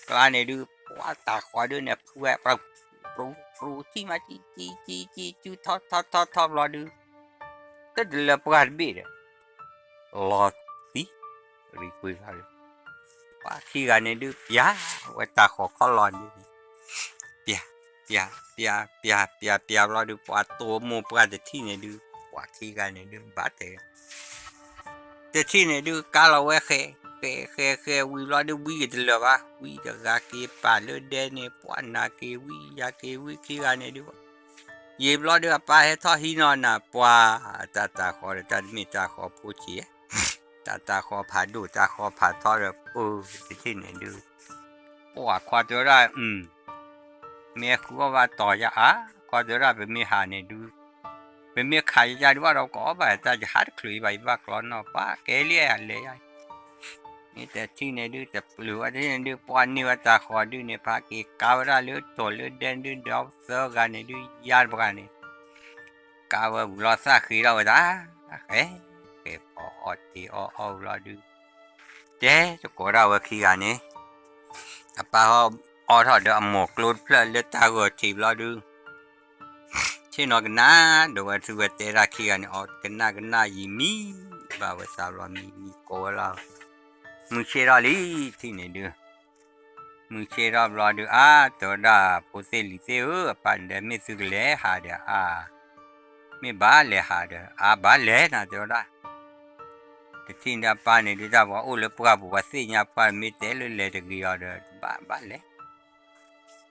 ကျါန့ၣ်ဒုး ပှၤတၢ်ဃီၤဒုးန့ၣ် ဖုဝဲ ပရူၤ ပရူၤ ပရူၤ စံၣ်မး စံၣ် စံၣ် စံၣ် စံၣ် စူၣ်ထီၣ်ထီၣ်ထီၣ်ထီၣ်ဘျီဒုး တတလၢပှၢ်တဘ့ၣ်ဒီး လီၤသံ ရံကွံာ်ဘျီဒုး ပှၤခံဂၤန့ၣ်ဒုး ပျးဝဲတၢ်ဃီၤခီၣ်လီၤဒုး ပျး ပျး ပျး ပျး ပျး ပျးဘျီဒုး ပှၤတိၢ်မိၢ်ပှၢ်တထံၣ်န့ၣ်ဒုး ပှၤခံဂၤန့ၣ်ဒုး ဘၣ်တဲ တထံၣ်န့ၣ်ဒုး ကါလီၤဝဲဃဲ ဃဲ ဃဲ ဃဲ ဝံၤဘျီဒုး ဝံကတလၢာ်ဘၣ် ဝံတဂၤက့ၤပာ်လၢဒဲန့ၣ် ပှၤနၤက့ၤဝံ ယၤက့ၤဝံ ခံဂၤန့ၣ်ဒုး ယံာ်ဘျီဒုး အပၢ်ဟဲထီၣ်ဟံးနီၢ်နၤ ပှၤ တၢ်တၢ်ဃီၤဒီး တၢ်တမ့ၢ်တၢ်ဃီၤဖိဆံး တၢ်တၢ်ဃီၤဖးဒိၣ် တၢ်ဃီၤဖးထီဒီး ပၢၤ တထံၣ်န့ၣ်ဒုး ပှၤခွါတဲဝဲဒၣ် မ့ၢ်ဃုအီၣ်ဘၣ်တီၤယါအါ ခွါတဲဝဲဒၣ် ပမ့ၢ်ဟးန့ၣ်ဒုး ပမ့ၢ်ခးယါဒုးဘၣ်ဒီး ကအီၣ်ဘၣ်တၢ်ယဟးတချုးအံၤဘၣ် ယဘၣ်ကျီနီၢ် ပှၤကဲလံအလဲၤယါ မ့ၢ်တထံၣ်န့ၣ်ဒုး တပျုာ်ဝဲတထံၣ်န့ၣ်ဒုး ပှၤန့ၢ်ဝဲတၢ်ဃီၤဒုးန့ၣ် ဖးက့ၤကါဝဲဒၣ်လၢတိၢ်လၢဒဲဒုး ဒီးသၢဂၤန့ၣ်ဒုး ယါတပှၤန့ၣ် ကါဝဲဝံၤလီၤသၣ်ဃ့ထီၣ်ဝဲဒၣ် ဃဲ ဃဲဖီအီၣ်တ့ၤအီၣ်အီၣ်ဝံၤလီၤဒုး တဲတကိးဒၣ်ဝဲခံဂၤန့ၣ် အပၢ်ဟီၣ်အီထီၣ်ဒီးအမိၢ်ကျိတဖျၢၣ်လၢတၢ်ဂီၤထံးဘျီဒုး ဆ့ၣ်နီၤကနၣ် ဒီးဝဲသုဝဲတဲဒၣ်ခံဂၤန့ၣ် အီၣ်ကနၣ်ကနၣ်ယံာ်မံ ဘၣ်ဝဲသးဘျီမံမံကိးဝဲလီၤ မုၢ်ဆ့ၣ်ထီၣ်လံ ထံၣ်န့ၣ်ဒုး မုၢ်ဆ့ၣ်ထီၣ်ဘျီဒုး အါ တဲဝဲဒၣ် ဖိသ့ၣ်လံၤသ့ၣ်ဧၢ အပၢ်န့ၣ်ဒီး မ့ၢ်သုကလဲၤဟးဒီးအါ မ့ၢ်ဘၣ်လဲၤဟးဒီး အါဘၣ်လဲၤနၤ တဲဝဲဒၣ် တထံၣ်န့ၣ်အပၢ်န့ၣ်ဒုး တၢ်ပှၤအိၣ်လၢပှၢ်ပူၤ ပှၤသ့ၣ်ညါပှၢ် မ့ၢ်တဲလၢလဲၤတဂ့ၤအီၤဒီး ဘၣ်ဘၣ်လဲၤ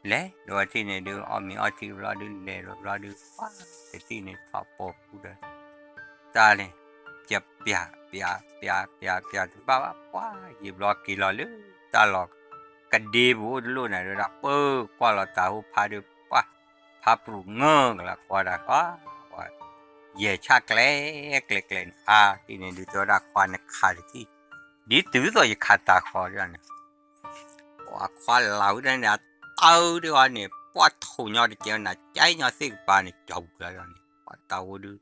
လဲၤ ဒီးဝဲထံၣ်န့ၣ်ဒုး အီၣ်မ့ၤအီထံဘျီဒုး လဲၤလီၤဘျီဒုး ပှၤတထံၣ်န့ၣ် ထီၣ်ပိာ်ပူၤဒီး တၢ်န့ၣ် ပျး ပျး ပျး ပျး ပျး တဘၣ်ဘၣ် ပှၤယံာ်ဘျီက့ၤလီၤလၢ တၢ်လီၢ် ကဒ့ပူၤအိၣ်တလိၣ်န့ၣ် တဲဝဲဒၣ် ပၢၤကွၢ်လီၤတၢ်ဟိဖးဒုး ပှၤ ဖးပရူၤငၢၢ်ကလၤကွၢ်ဒၣ် ပှၤ ယဲၢ်ဆၣ်ကျဲ ကျဲ ကျဲန့ၣ် အါတထံၣ်န့ၣ်ဒုး တဲဝဲဒၣ် ခွါနခးတထံၣ် ဒ်တုၤသိးယခးတၢ်ဃီၤဒ်န့ၣ် ပှၤခွါလၢဝံၤဒၣ်န့ၣ် အတၢ်ဒ်အီၤန့ၣ် ပှၢ်ထိၣ်ညီတကဲးနၤ ကဲညီသ့ၣ်ကပၤန့ၣ် ကၠီၤပူၤလီၤဒီးန့ၣ် ပှၢ်တၢ်ဟိဒု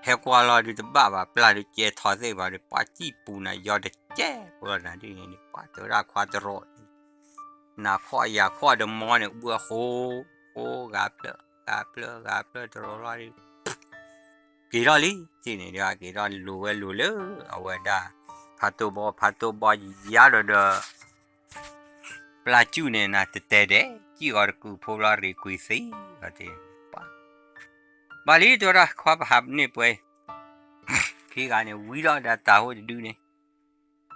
ဟဲကွၢ်လီၤဒုတဘၣ်ဘၣ် ပျၢ်ဒုကဲထီသ့ၣ်ကပၤဒီး ပှၢ်စံၣ်ပူၤနၤယီၤတကဲးဖိလီၤနၤဒ်န့ၣ်န့ၣ် ပှၢ်တဲဝဲဒၣ်ခွါတရီး နၤခီၣ်ယၤခီၣ်ဒီးမီန့ၣ် အူအဃိ ဃိဂၤဖျၢၣ် ဂၤဖျၢၣ် ဂၤဖျၢၣ်တရီးလီၤဒု က့ၤထီၣ်လံ ထံၣ်န့ၣ်ဒု က့ၤထီၣ်လိၤဝဲလိၤလၢ အဝဲဒၣ် ဖးတိၢ်ဘီ ဖးတိၢ်ဘီယါဒီးဒီး ပျၢ်စူၣ်န့ၣ်နၤ တတဲဒဲး စံၣ်ဂီၤတကုာ်ဖိလီၤရ့ၤကွံာ်သံ ပှၢ် ဘၣ်လံတဲဝဲဒၣ် ခွါပဟးန့ၢ်ပှဲၤ ခံဂၤန့ၣ် ဝံလီၤဒီးတၢ်ဟိတဒုန့ၣ်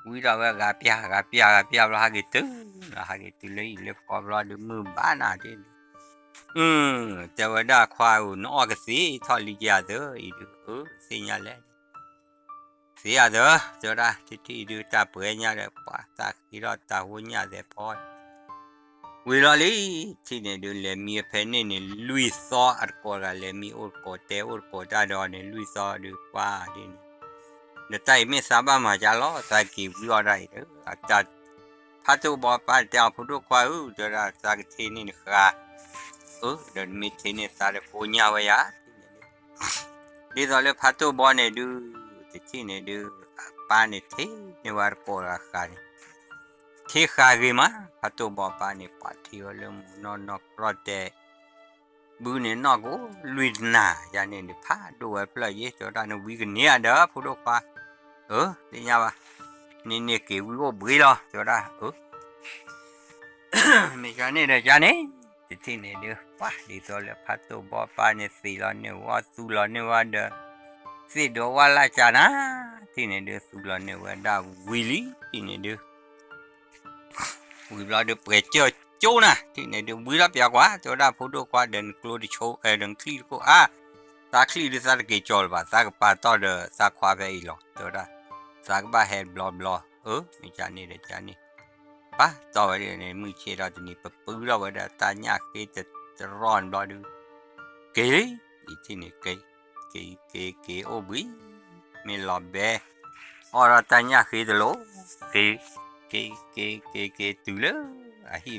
ဝံဒီးဝဲဂၤပျၢ် ဂၤပျၢ် ဂၤပျၢ်ဘျီ ဟးက့ၤတုၤလီၤ ဟးက့ၤတုၤလၢအံၤလၢဃီဘျီဒု မုၢ်ဘၣ်နၤဒ်န့ၣ် အၢ တဲဝဲဒၣ်ခွါဧၢ နအီၣ်ကသ့ထီၣ်လံယၤသၢ အံၤဒု အၢ သ့ၣ်ညါလဲၣ် သ့ယၤသၢ တဲဝဲဒၣ် တထံၣ်အံၤဒု တၢ်ပှဲၤညါဒီး ပှၢ်သးဃ့ထီၣ်တၢ်ဟိညၣ်သဲးဖီ ဝံၤလီၤလံ ထံၣ်န့ၣ်ဒု လဲၤမံအဖဲန့ၣ်န့ၣ် လွံၢ်သီအတကိးတဂၤ လဲၤမံအိၣ်တကိးတဲအိၣ်တကိးတၢ်ဒီးန့ၣ် လွံၢ်သီဒု ပှၢ်ဒ်န့ၣ် ဒီးတၢ်အံၤမ့ၢ်သးဘၣ်မၤကၢလီၤ သးက့ၤဝံအီၣ်ဒၣ်အံၤဒီး ဖးတိၢ်ဘီပၢ်တဲအီၤ ဖိဒိၣ်ခွါဧၢ တဲဝဲဒၣ် သးကထ့န့ၢ်နဃါ အၢ ဒီးနမ့ၢ်ထ့န့ၢ်သးဒီး ဖိညၣ်ဝဲယၤ ဒ်သိးလၢဖးတိၢ်ဘီန့ၣ်ဒု တထံၣ်န့ၣ်ဒု အပၢ်န့ၣ်ထ့န့ၢ်ဝဲတကိးတဂၤဃါန့ၣ် ထ့ဃါဂ့ၤမး ဖးတိၢ်ဘီပၢ်န့ၣ် ပှၤထ့ဝဲလၢမူနီၢ်နီၢ်ကြီတဲာ် ဘုန့ၣ်နီၢ်ကအိၣ်လွံၢ်တနၤ ယၤန့ၣ်ဒုးဖးဒိၣ်ဝဲဖျၢၣ်ယ့ၣ် တဲဝဲဒၣ်နဝံကန့ၢ်ဧါဒီး ဖိဒိၣ်ခွါ အၢ သ့ၣ်ညါဘၣ် န့ၢ်န့ၢ်က့ၤဝံအိၣ်ဘှံးလီၤ တဲဝဲဒၣ် အၢ မ့ၢ်ယၤန့ၣ်ဒီးယၤန့ၣ် တထံၣ်န့ၣ်ဒုး ပှၢ်ဒ်သိးလၢဖးတိၢ်ဘီပၢ်န့ၣ် သ့ၣ်လီၤန့ၢ်ဝဲ သူလီၤန့ၢ်ဝဲဒီး သ့ၣ်ဒိးဝါလၢ်ကၢ်နၤ ထံၣ်န့ၣ်ဒုး သူလီၤန့ၢ်ဝဲဒၣ်ဝံၤလံ ထံၣ်န့ၣ်ဒုး ဝံၤဘျီဒုး ပှဲၤကၢၢ်ကၠိနၤ ထံၣ်န့ၣ်ဒုး ဝံၤလီၤပျၢၤကွၢ် တဲဝဲဒၣ်ဖိဒိၣ်ခွါဒီးနကျိတဆိ ဒီးနချံၣ်တခိၣ်အါ သးချံၣ်ဒုးသးတက့ၤကၠီလၢၤဘၣ် သးကပာ်တီၢ်ဒီးသးခွါဖဲအံၤလီၤ တဲဝဲဒၣ် သးကဘၣ်ဟဲဘျီဘျီ အၢ မ့ၢ်ကန့ၣ်ဒီးကန့ၣ် ပာ်တီၢ်ဝဲဒၣ်န့ၣ် မုၢ်ဆ့ၣ်ထီၣ်တနံၤ ပပုၢ်ထီၣ်ဝဲဒၣ်တၢ်ညၣ်ဃ့တရီၢ်ဘျီဒုး က့ၤလံ ယထံၣ်န့ၣ် က့ၤ က့ၤ က့ၤ က့ၤအိၣ်ဘှံး မ့ၢ်လီၤဘဲ အီၣ်ဒီးတၢ်ညၣ်ဃ့တလိၤ က့ၤ က့ၤ က့ၤ က့ၤ က့ၤတုၤလၢအဟံၣ်ဘျီန့ၣ် ပှၢ် က့ၤတုၤလၢအဟံၣ်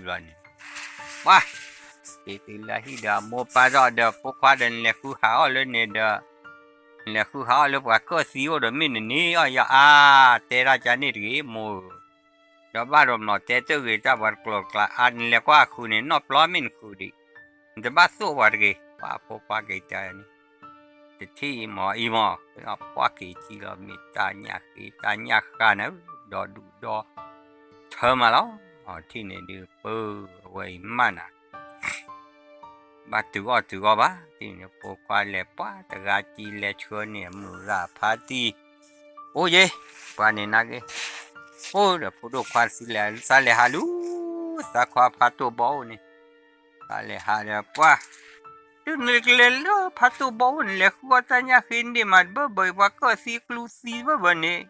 ဒီးအမိၢ်ပၢ်ထီၣ်ဒီးဖိခွါဒီးနလဲၤဃုဟးအီၣ်လၢန့ၣ်ဒီး နလဲၤဃုဟးအီၣ်လၢပှၤကၢၢ်သံအိၣ်ဒီးမ့ၢ်နန့ၢ်အီၣ်ယၤအါ တဲဒၣ်ကန့ၣ်တဂ့ၤ မိၢ်ဧၢ ဒီးဘၣ်ဒီးမျီၤတဲတၢ်ဂ့ၤတၢ်ပှၤတကျိၤတကျါအါ နလဲၤကွၢ်အဃုာ်န့ၣ် နီၣ်ပျီမ့ၢ်နဃုာ်ဒံး နတဘၣ်သိၣ်ပှၤတဂ့ၤ ပှၢ်ဖိခွါက့ၤတဲန့ၣ် တထံၣ်အံၤမ့ၢ်အံၤမ့ၢ် ပှၢ်က့ၤထံၣ်လီၤ မ့ၢ်တၢ်ညၣ်ဃ့တၢ်ညၣ်ဃာ်န့ၣ် ဒီဒူၣ်ဒီထၢမးလီၤ ထံၣ်န့ၣ်ဒုး ပၢ်အဝဲအံၤမးနၤ ဘၣ်တုၤအီၣ်တုၤအီဘၣ် ထံၣ်န့ၣ်ဖိခွါလဲၤပှၢ်တဂၤကံလဲၤဆှၢန့ၢ်အမုၢ်ဂၤဖါတံၢ် အိၣ်ယ့ၤ ပှၤန့ၣ်နာ်က့ အိၣ်ဒီးဖိဒိၣ်ခွါသံလဲၤ သးလဲၤဟးလူၤ သးခွါဖးတိၢ်ဘီအိၣ်န့ၣ် သးလဲၤဟးဒီးပှၢ် တုၤနကလဲၤလၢဖးတိၢ်ဘီအိၣ်န့ၣ် လဲၤဃုအီၣ်တၢ်ညၣ်ဃ့န့ၣ်မးတဘၢဘၢအံၤ ပှၤကၢၢ်သံကျူသံတဘၢဘၢန့ၣ်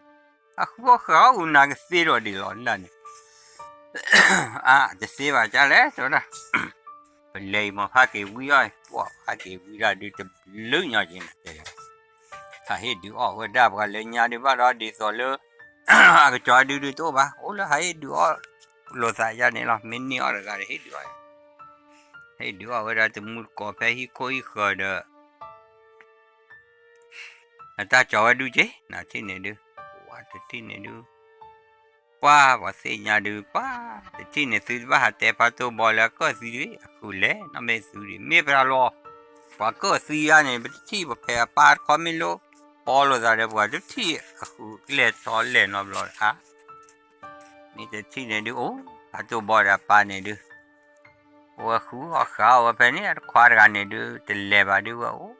အဃုအီၣ်ဃုအီၣ်အူနၤကသ့ဒီးဒ်လီၤနၤန့ၣ် အါ တသ့ဘၣ်ကလဲၣ် တဲဝဲဒၣ် ပလဲၤအံၤမ့ၢ်ဖးက့ၤဝံအီၣ် ပှၢ်ဖးက့ၤဝံဒၣ်ဒုးတဘျုးညီက့ၤနၤတဲ ဟးဟ့ၣ်ဒုးအီၣ်ဝဲဒၣ်ပှၤလၢညါဒုးဘၣ်ဒီးဒ်သိးလၢ အကစၢ်ဒုးဒုးတအိၣ်ဘၣ် အိၣ်လၢဟးဟ့ၣ်ဒုးအီၣ်လိာ်သးယါန့ၣ်လီၤ မ့ၢ်န့ၢ်အီၣ်တဂၤဒီးဟ့ၣ်ဒုးအီၣ် ဟ့ၣ်ဒုးအီၣ်ဝဲဒၣ်တမူတကိးဖဲဟံၣ်ခိၣ်ဟံၣ်ဃၢၤဒီး အတၢ်ကၠီၤဝဲဒုးက့ၤ နထံၣ်န့ၣ်ဒုး ပှၢ်တထံၣ်န့ၣ်ဒုး ပှၢ်ပှၤသ့ၣ်ညါဒုး ပှၢ်တထံၣ်န့ၣ် သုတဘၣ်ဟးတဲဖးတိၢ်ဘီလၢအကၢၢ်သံဒုး အဃုာ်လဲၤနီၣ်မ့ၢ်သုဒုး မ့ၢ်ပှၤလီၤ ပှၤကၢၢ်သံယါန့ၣ် ပတထံၣ်ပဖဲအပၢ်တခီမ့ၢ်လၢ ပီလိာ်သးဒီးပှၤတထံၣ်အဃုာ်လဲၤထီၣ်လဲၤနီတဘျီဧါ မ့ၢ်တထံၣ်န့ၣ်ဒုး အိၣ်ဖးတိၢ်ဘီဒီးအပၢ်န့ၣ်ဒုး အိၣ်ဝဲဃုအီၣ်ဃုအီၣ်ဝဲဖဲန့ၣ် အတခွါတဂၤန့ၣ်ဒုး တလဲၤဘၣ်ဒုးဝဲအိၣ်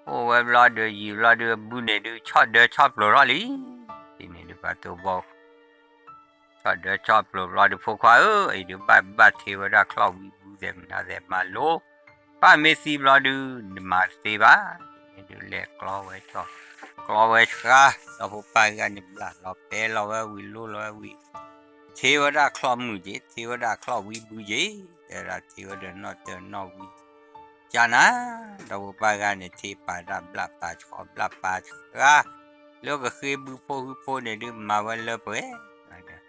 အိၣ်ဝဲဘျီဒီးယံာ်ဘျီဒုး အဘုန့ၣ်ဒုး ဆီၣ်ဒၢဆီၣ်ပျိၤထီၣ်လံ ဒ်န့ၣ်ဒုးဖးတိၢ်ဘီ ဆီၣ်ဒၢဆီၣ်ပျိၤဘျီဒုး ဖိခွါဧၢ အံၤဒုးဘၣ်ဘၣ်ထ့ဝဲဒၣ် ချီၣ်ဝံဘူသဲးမနုၤသဲးမၤလိ ပၢ်မ့ၢ်သံဘျီဒုး နမၤတသ့ဘၣ် ဒ်န့ၣ်ဒုးလဲၤကျီဝဲဆီၣ် ကျီဝဲဆှါ ဒီးဖိပၢ်ဂၤန့ၣ် ဘျၣ်လီၤပဲလီၤဝဲဝံၤ လိလီၤဝဲဝံၤ ထ့ဝဲဒၣ်ချီၣ်မုၢ်က့ၤ ထ့ဝဲဒၣ်ချီၣ်ဝံဘူက့ၤ တဲဝဲဒၣ်ထ့ဝဲဒီးနီၣ်တၢၤနီၣ်ဝံ ကၢ်နၤ ဒီးဖိပၢ်ဂၤန့ၣ် ထ့ပာ်ဒၣ်ဘျၣ်ပာ်ဆှီဘျၣ်ပာ်ဆှါ လၢကဃ့ဘုဖိဟုဖိန့ၣ်ဒုး မၤဝဲလၢပှဲၤ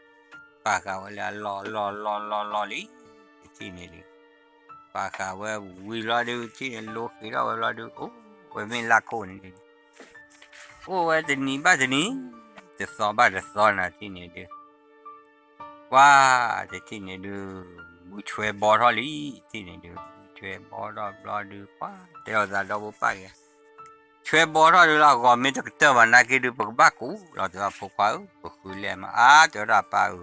ပာ်ဃာ်ဝဲလၢအလီၢ်လီၢ်လီၢ်လီၢ်လီၢ်လံ တထံၣ်န့ၣ်ဒုး ပာ်ဃာ်ဝဲဝံၤဘျီဒုး ထံၣ်န့ၣ်လိဃ့ထီၣ်ဝဲဘျီဒုး အိၣ်ဝဲမ့ၢ်လၢခိၣ်န့ၣ် အိၣ်ဝဲတနံၤဘၣ်တနံၤ တသီဘၣ်တသီနၤထံၣ်န့ၣ်ဒုး ပှၤတထံၣ်န့ၣ်ဒုး ဝံဆွဲဘီထီၣ်လံ ထံၣ်န့ၣ်ဒုး ဝံဆွဲဘီထီၣ်ဘျီဒုး ပှၤတဲလိာ်သးဒီဖိပၢ်က့ၤ ဆွဲဘီထီၣ်ဒုးလၢအဂီၢ်မ့ၢ်တကတၢၢ်ဘၣ်နာ်က့ဒုး ပကဘၣ်ကူးလီၤ တဲဝဲဖိခွါဧၢ ပဃုလဲၤမး အါ တဲဝဲဒၣ်ပၢ်ဧၢ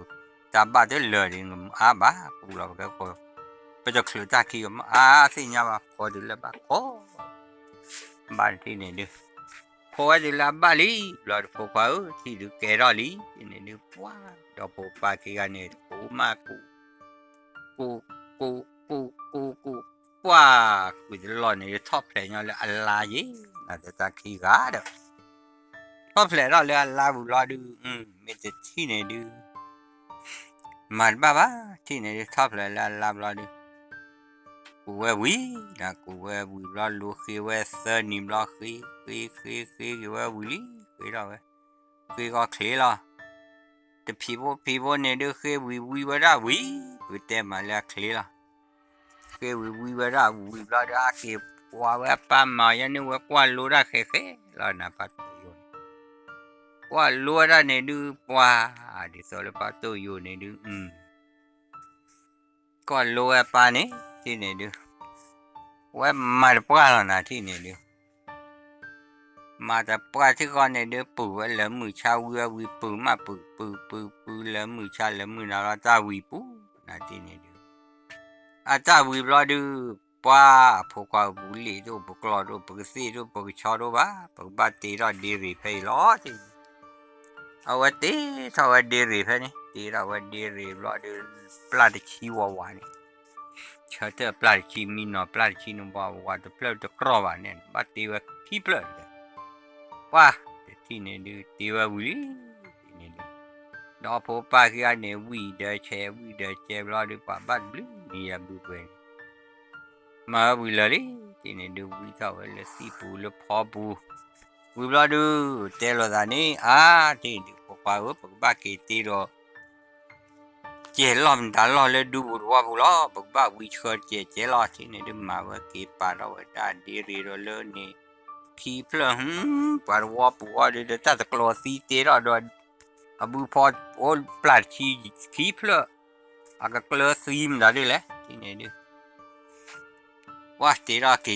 တၢ်ဘၣ်တလၢာ်ဒ်နမၤအါဘၣ် ကူးလီၤပကဲခိၣ် ပတချုးတၢ်ခံဂီၤမး အါ သ့ၣ်ညါဘၣ် ခိးတုၤလၢဘၣ်ခိး ဘၣ်ထံၣ်န့ၣ်ဒုး ခိးဝဲတုၤလၢအဘၣ်လံ ဘျီဒုးဖိခွါဧၢ ထံၣ်ဒုးကဲထီၣ်လံ ထံၣ်န့ၣ်ဒုး ပှၤ ဒီဖိပၢ်ခံဂၤန့ၣ် တကူးမးကူး ကူး ကူး ကူး ကူး ကူး ပှၤ ဃုာ်တလီၢ်န့ၣ်ဒုး ထီၣ်ဖျဲးညီလၢအလါယ့ၤ နတၢ်ခံဂၤဒီး ထီၣ်ဖျဲးထီၣ်လၢအလါဝံၤဘျီဒုး မ့ၢ်တထံၣ်န့ၣ်ဒုး မၤတဘၣ်ဘၣ် ထံၣ်န့ၣ်ဒုး ထီၣ်ဖျဲးလၢအလါဘျီဒုး ကူးဝဲဝံၤ နကူးဝဲဝံၤဘျီ လူၤဃ့ဝဲသၢနံၤဘျီ ဃ့ ဃ့ ဃ့ ဃ့က့ၤဝဲဝံၤလံ ဃ့ထီၣ်ဝဲ ဃ့ဂီၤချ့လီၤ တဖံးဖိဖံးဖိန့ၣ်ဒုး ဃ့ဝံၤဝံဝဲဒၣ်ဝံၤ ပကတဲမးလၢအချ့လီၤ ဃ့ဝံၤဝံဝဲဒၣ်ဝံၤဘျီဒုး ဟးက့ၤကွၢ်ဝဲအပၢ်မၤယဲန့ၢ်ဝဲကွၢ်လိတၢ်ဃဲးဃဲးလီၤ နဖါတိၢ်ယိာ်န့ၣ် ကွၢ်လိဝဲဒၣ်န့ၣ်ဒုး ပှၤ ဒ်သိးလၢဖါတိၢ်ယိာ်န့ၣ်ဒုး ကွၢ်လိဝဲအပၢ်န့ၣ် ထံၣ်န့ၣ်ဒုး ဝဲမၤတပှၢ်လီၤနၤထံၣ်န့ၣ်ဒုး မၤတပှၢ်ထံၣ်ဃီန့ၣ်ဒုး ပုၢ်ဝဲလၢမုၢ်ဆါဝံၤဝဲဝံၤ ပုၢ်မးပုၢ် ပုၢ် ပုၢ် ပုၢ် လၢမုၢ်ဆါလၢမုၢ်နၤလီၤ တၢ်ဝံၤပူၤ နၤထံၣ်န့ၣ်ဒုး အတၢ်ဝံၤဘျီဒုး ပှၤအဖိခွါဧၢ ပူၤလ့ၣ်ဒိၣ် ပကျီၢ်ဒိၣ် ပကသ့ၣ်ဒိၣ် ပကဆီဒိၣ်ဘၣ် ပကဘၣ်တ့ထီၣ်ဒ့ရ့ၣ်ဖဲအံၤလီၤ ထံၣ်န့ၣ် အဝဲတ့ထီၣ်ဝဲဒ့ရ့ၣ်ဖဲန့ၣ် တ့ထီၣ်ဝဲဒ့ရ့ၣ်ဘျီဒုး ပျၢ်တဆံဝးဝးန့ၣ် ဆၢထၢၣ်ပျၢ်တဆံ မံနီၤပျၢ်တဆံန့ၣ် ဝးဝးတဖျၢၣ်တကြီၢ်ဘၣ်န့ၣ် ဘၣ်တ့ဝဲခံဖျၢၣ်တက့ၢ် ပှၤ တထံၣ်န့ၣ်ဒုး တ့ဝဲဝံၤလံ ထံၣ်န့ၣ်ဒုး ဒီဖိပၢ်ခံဂၤန့ၣ် ဝံၣ်ဒီးဆဲး ဝံၣ်ဒီးဆဲးဘျီဒုး ပှၤဘၣ်တဘျုးနံၤယၤဘုပှဲၤန့ၣ် မၤဝဲဝံၤလၢာ်လံ ထံၣ်န့ၣ်ဒုး ဝံထီၣ်ဝဲလၢသံၣ်ပူၤလၢဖီပူၤ ဝံၤဘျီဒုး တဲလိာ်သးန့ၣ် အါ ထံၣ်န့ၣ်ဒုး ဖိခွါဧၢ ပကဘၣ်က့ၤတ့ဒီး ကဲၤလီၢ်မတၤလီၢ်လၢဒူပူၤသဝီပူၤလီၤ ပကဘၣ်ဝံဆှၢတကဲးကဲးလီၤ ထံၣ်န့ၣ်ဒုး မၤဝဲက့ၤပာ်ထီၣ်ဝဲဒၣ်ဒ့ရ့ၣ်ဒီးလၢန့ၣ် ခံဖျၢၣ် ပှၤသဝီပူၤအီၤဒုး ဒီးတၢ်တကျိၤသံတ့ထီၣ်ဒီး အဘုဖီအိၣ်ပျၢ်တဆံ ခံဖျၢၣ် အကကျၢၤသံမတၤဒုးလဲၣ် ထံၣ်န့ၣ်ဒုး ပှၤတ့ထီၣ်က့ၤတ့လၢဒၢးဝံၤ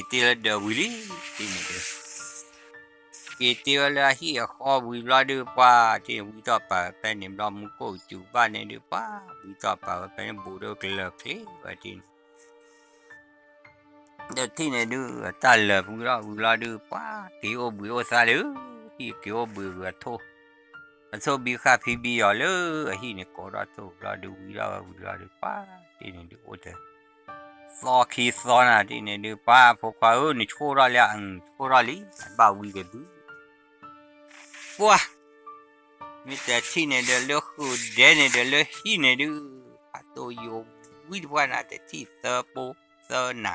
လံ ထံၣ်န့ၣ်ဒုး က့ၤတ့ဝဲလၢအဟံၣ်အဃီဝံၤဘျီဒုး ပှၤတ့ဝံထီၣ်ပာ်ဝဲဖဲန့ၣ်ဘျီ မူခိၣ်စူၤဘၣ်န့ၣ်ဒုး ပှၤဝံထီၣ်ပာ်ဝဲဖဲန့ၣ် ဘူးဒီးကလၢာ်ချ့ဝဲထံၣ်န့ၣ် ဒီးထံၣ်န့ၣ်ဒုး အတၢ်လၢာ်ပူၤလီၤဝံၤဘျီဒုး ပှၤက့ၤအိၣ်ဘှံးအိၣ်သါလၢ ဟံၣ်က့ၤအိၣ်ဘှံးဝံၤအထိၣ် အထိၣ်ဘံဃာ်ဖံဘံယီၤလၢအဟံၣ်န့ၣ် ကိးထီၣ်ထိၣ်ဘျီဒုး ဝံထီၣ်ဝဲဝံၤဘျီဒုး ပှၤတ့န့ၣ်ဒုး အိၣ်တသီခံသီနၤ တ့န့ၣ်ဒုး ပှၤဖိခွါဧၢ နဆိၣ်ထီၣ်လံ အ ဆိၣ်ထီၣ်လံ ဘၣ်ဝံက့ၤဘု ပှၤ မ့ၢ်တထံၣ်န့ၣ်ဒီးလၢဃုာ်ဒဲန့ၣ်ဒီးလၢဟံၣ်န့ၣ်ဒုး ဖးတိၢ်ယိာ်ဝံတပှၢ်နၤ တထံၣ်သၢပိသၢနၤ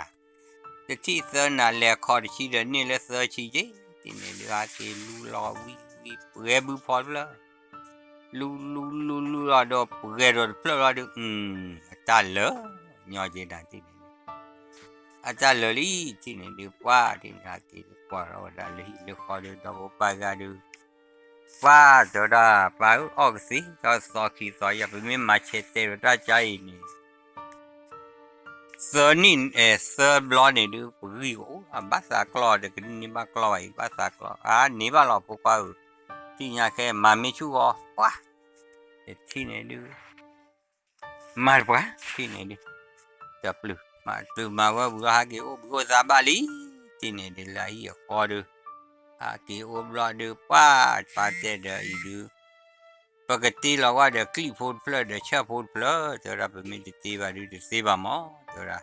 တထံၣ်သၢနၤ လဲၤခီတဆံဒီးန့ၢ်လၢသၢဆံက့ တ့န့ၣ်ဒုး ဟးက့ၤလူလီၤဝံဝံ ပှဲၤဘုဖီတဖျၢၣ် လူလူလူလူလီၤဒီးပှဲၤဒီးတဖျၢၣ်လီၤဒုး အတၢ်လၢာ် ညီက့နၤတ့န့ၣ်ဒုး အတၢ်လၢာ်လံ တ့န့ၣ်ဒုး ပှၤတ့န့ၣ် ဟးက့ၤကွၢ်ထီၣ်ဝဲဒၣ်လၢဟံၣ်လၢဃီဒီး ဒီဖိပၢ်ဂၤဒုး ပှၤတဲဝဲဒၣ် ပၢ်ဧၢ အီၣ်ကသ့ ဒီးသီခံသီယၤ ပမ့ၢ်မၤဆဲးတဲဒီးတၢ်ကါအံၤန့ၣ် သၢနံၣ် သၢဘျီန့ၣ်ဒုး ပဂံၢ်ကအိၣ် ဘၣ်သးကျီဒီး ကန့ၢ်ဘၣ်ကျီဘၣ်အံၤ ဘၣ်သးကျီ အါ န့ၢ်ဘၣ်လီၤဖိခွါဧၢ သ့ၣ်ညါခဲ မၤမ့ၢ်ဆူၣ်ဂီၤ ပှၤ တထံၣ်န့ၣ်ဒုး မၤတပှၢ် ထံၣ်န့ၣ်ဒုး တပျုၢ် မၤတပျုၢ်မၤဝဲဝံၤလီၤ ဟးက့ၤအိၣ်ဘှံးအိၣ်သါဘၣ်လံ ထံၣ်န့ၣ်ဒုး လၢအဟံၣ်အဃီဒုး ဟးက့ၤအိၣ်ဘျီဒုး ပှၤတပာ်တဲဒီးအံၤဒုး ပကတ့လီၤဝဲဒီးကျံၣ်ဖိတဖျၢၣ်ဒီးဆၢၣ်ဖိတဖျၢၣ် တဲဝဲဒၣ် ပမ့ၢ်တတ့ဘၣ်ဒုး တသ့ဘၣ်မး တဲဝဲဒၣ်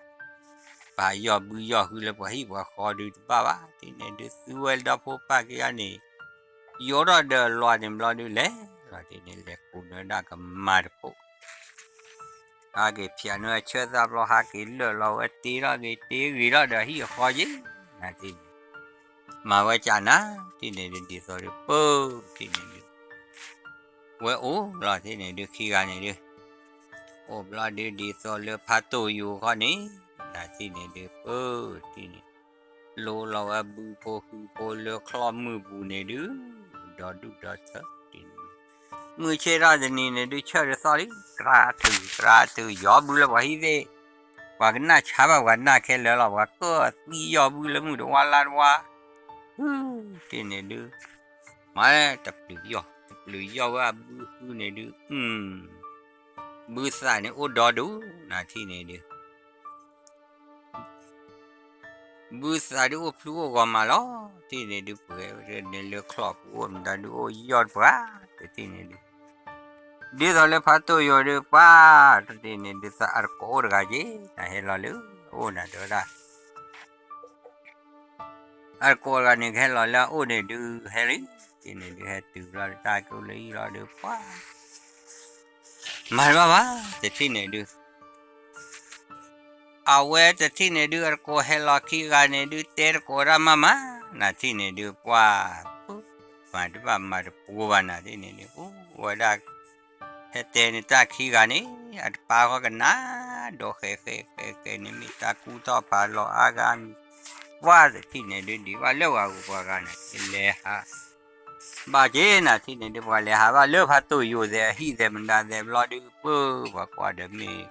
ပဟးယီၢ်ဘုယီၢ်ဟုလၢပှၤဟံၣ်ပှၤဃီဒုးတဘၣ်ဘၣ် ထံၣ်န့ၣ်ဒုး သုဝဲဒီဖိပၢ်ခံဂၤန့ၣ် ယိးထီၣ်ဒီးလွးန့ၣ်ဘျီဒုး လဲၤလီၤတ့ၢ်န့ၣ် လဲၤကိးနၢဒၣ်ကမၤတခိၣ် ဟးက့ၤဖၠးန့ၢ်ဝဲဆၢၣ်သၣ်ဘျီ ဟးက့ၤလၢာ်လီၤဝဲတ့ထီၣ်က့ၤ တ့ဂ့ၤထီၣ်ဒီးဟံၣ်အဃီက့ၤ နၤတ့ၢ်န့ၣ် မၤဝဲကနၤ တ့ၢ်န့ၣ်ဒုး ဒ်သိးဒီးပၢ တ့ၢ်န့ၣ်ဒုး ဝဲအိၣ်လီၤ တ့ၢ်န့ၣ်ဒုး ခံဂၤန့ၣ်ဒုး အိၣ်ဘျီဒုး ဒ်သိးလၢဖးတိၢ်ယိာ်ခီန့ၣ် နထံၣ်န့ၣ်ဒုး ပၢထံၣ်န့ၣ် လိလီၤဝဲဘုဖိဟုဖိလၢချီၣ်မုၢ်ပူၤန့ၣ်ဒုး ဒီဒူၣ်ဒီထၢတ့ၢ်န့ၣ် မုၢ်ဆ့ၣ်ထီၣ်တနံၤန့ၣ်ဒုး ဆၢၣ်ဒ်သိးလံ ကြၢးထုးကြၢးထုး ယီၤဘုလၢပှၤဟံၣ်သ့ၣ် ပှၤကနၣ်ဆါဘၣ်ပှၤနၢ်ခဲလၢာ်လီၤ ပှၤကၢၢ်သံယီၤဘုလၢမုၢ်တဝါလါတဝါ ဟုတ့ၢ်န့ၣ်ဒုး မၤတပျုာ်ယီၢ် တပျုာ်ယီၢ်ဝဲအဘုဟုန့ၣ်ဒုး ဘုသးန့ၣ်အိၣ်ဒီဒူၣ် နထံၣ်န့ၣ်ဒုး ဘုသးဒုးအိၣ်ဖျုအိၣ်ဂီၤမးလီၤ ထံၣ်န့ၣ်ဒုး ပှဲၤန့ၣ်လၢချီၣ်ပူၤအိၣ်မတၤဒုးအိၣ်ယီၢ်တပှၤ တထံၣ်န့ၣ်ဒုး ဒ်သိးလၢဖးတိၢ်ယိာ်ဒုး ပှၤတထံၣ်န့ၣ်ဒုး သးအတကိးအိၣ်တဂၤက့ၤ နဟဲလီၤလၢအအိၣ်နၤတဲဝဲဒၣ် အတကိးတဂၤန့ၣ်ကဟဲလီၤလၢအအိၣ်န့ၣ်ဒုး ဟဲလံ တထံၣ်န့ၣ်ဒုး ဟဲတုၤလီၤတၢ်ကအိၣ်လၢအံၤလီၤဒုး ပှၤ မၤတဘၣ်ဘၣ် တထံၣ်န့ၣ်ဒုး အဝဲတထံၣ်န့ၣ်ဒုး အတကိးဟဲလီၤခံဂၤန့ၣ်ဒုး တဲတကိးဒၣ်မးမး နထံၣ်န့ၣ်ဒုး ပှၤ မၤတဘၣ်မၤတပူၤဘၣ် နထံၣ်န့ၣ်ဒုး အိၣ်ဝဲဒၣ် ဟဲတဲန့ၣ်တၢ်ခံဂၤန့ၣ် အတပာ်ဃီကနၣ် ဒီးဃဲးဃဲးဃဲးဃဲးန့ၣ် မ့ၢ်တၢ်ကူၣ်ထီၣ်ဖးလီၤအါဂၤမံၤ ပှၤတထံၣ်န့ၣ်ဒုး ဒံးဘၣ်လၢပှၤဂုၤပှၤဂၤန့ၣ် လဲၤဟး ဘၣ်က့ၤ နထံၣ်န့ၣ်ဒုး ပှၤလဲၤဟးဘၣ်လၢဖးတိၢ်ယိာ်သဲးအဟံၣ်သဲးမတၤသဲးဘျီဒုး ပၢ်ပှၤကွၢ်ဒီးမ့ၢ်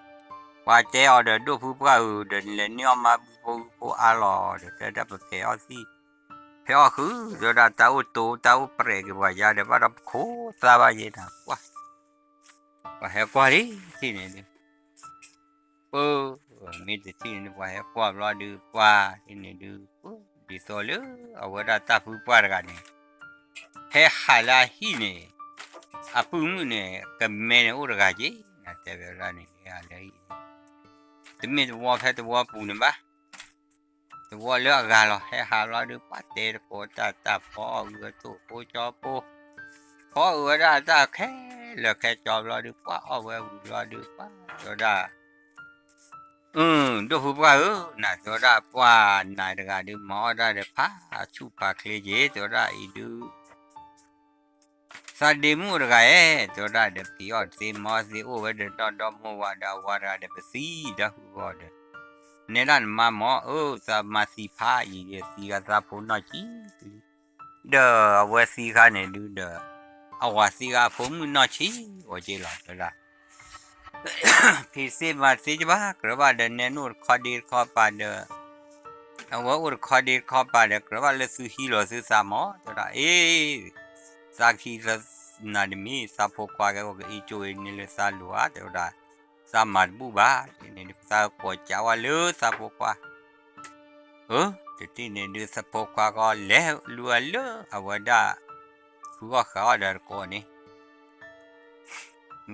ပှၤတဲအီၤဒီးဒိၣ်ဖုပှၢ်ဧၢ ဒီးနလဲၤန့ၢ်အီၣ်မါဘုဖိဟုဖိအါလီၤ ဒီးတဲဒၣ်ပဖဲးအီၣ်သံ ဖဲးအီၣ်ဃုာ် တဲဝဲဒၣ်တၢ်အိၣ်တိၢ်တၢ်အိၣ်ပြဲးက့ၤပှၤယါဒီး ဘၣ်ဒီးပခိၣ်သးဘၣ်ယဲနၤ ပှၤ ပှၤဟဲကွၢ်လံ ထံၣ်န့ၣ်ဒုး ပၢ် မ့ၢ်တထံၣ်န့ၣ်ဒုး ပှၤဟဲကွၢ်ဘျီဒုး ပှၤထံၣ်န့ၣ်ဒုး ဒ်သိးလၢအဝဲဒၣ်တၢ်ဖုပှၢ်တဂၤန့ၣ် ဟဲဟးလၢအဟံၣ်န့ၣ် အပုၢ်မုၣ်န့ၣ် ကမဲန့ၣ်အိၣ်တဂၤက့ၤ နတဲဝဲဒၣ်န့ၣ် ဟဲဟးလၢအဟံၣ် တမ့ၢ်သဝီဖဲသဝီပူၤန့ၣ်ဘၣ် သဝီလၢအဂၤလီၤ ဟဲဟးဘျီဒုး ပှၤတဲတကိးတၢ်တၢ်ဖီအီၣ်ဂုာ်အသိးဖိကၠီဖိ ဖီအုးဝဲဒၣ်တၢ်ခဲလၢာ်ခဲကၠီဘျီဒုး ပှၤအီၣ်ဝဲဝံၤဘျီဒုး ပှၤတဲဝဲဒၣ် အၢ ဒိၣ်ဖုပှၢ်ဧၢ နၤတဲဝဲဒၣ် ပှၤနၤတဂၤဒုး မၤအီၣ်တၢ်ဒီးဖးဆူၣ်ဖးချ့က့ၤ တဲဝဲဒၣ်အံၤဒုး သးဒ့မုၣ်တဂၤဧၢ တဲဝဲဒၣ်ဒီး ဖံးအီၣ်တသ့ မၤအီၣ်တသ့ အိၣ်ဝဲဒီးဒီဒီမိၢ်ဝၤဒီးအဝၤတဂၤဒီး ပသံဒီးဟုၣ်ဂီၤဒီး နဲဒၣ်နမါမၢ် အၢ သးမါသံဖးယံာ်ယံာ် သံဂၤသးဖိနီၢ်ဆံးလံ ဒီးအဝဲသံခါန့ၣ်ဒုးဒီး အဝၤသံဂၤအဖိမုၣ်နီၢ်ဆံးအီၤက့လီၤ တဲဝဲဒၣ် ဖံးသ့မၤသ့ကဘၣ် ကြၢးဘၣ်ဒီးနဲနအိၣ်တခီဒ့တခီပၤဒီး အဝဲအိၣ်တခီဒ့တခီပၤဒီး ကြၢးဘၣ်လၢသုဟံးလီၤသုသးမၢ် တဲဝဲဒၣ် အ့ သးကဟံးနၤတမံၤ သးဖိခွါကဲအိၣ်ကအံးကၠိအံၤန့ၣ်လၢသးလိၤဧါ တဲဝဲဒၣ် သးမၤတဘူၣ်ဘၣ် န့ၣ် သးကကိးကးဝဲလၢသးဖိခွါ အၢ တထံၣ်န့ၣ်ဒုးသးဖိခွါဃီလဲၤလူၤဝဲလၢအဝဲဒၣ် ဖုဂီၢ်ဃာ်အီၣ်ဒီးတကိးန့ၣ်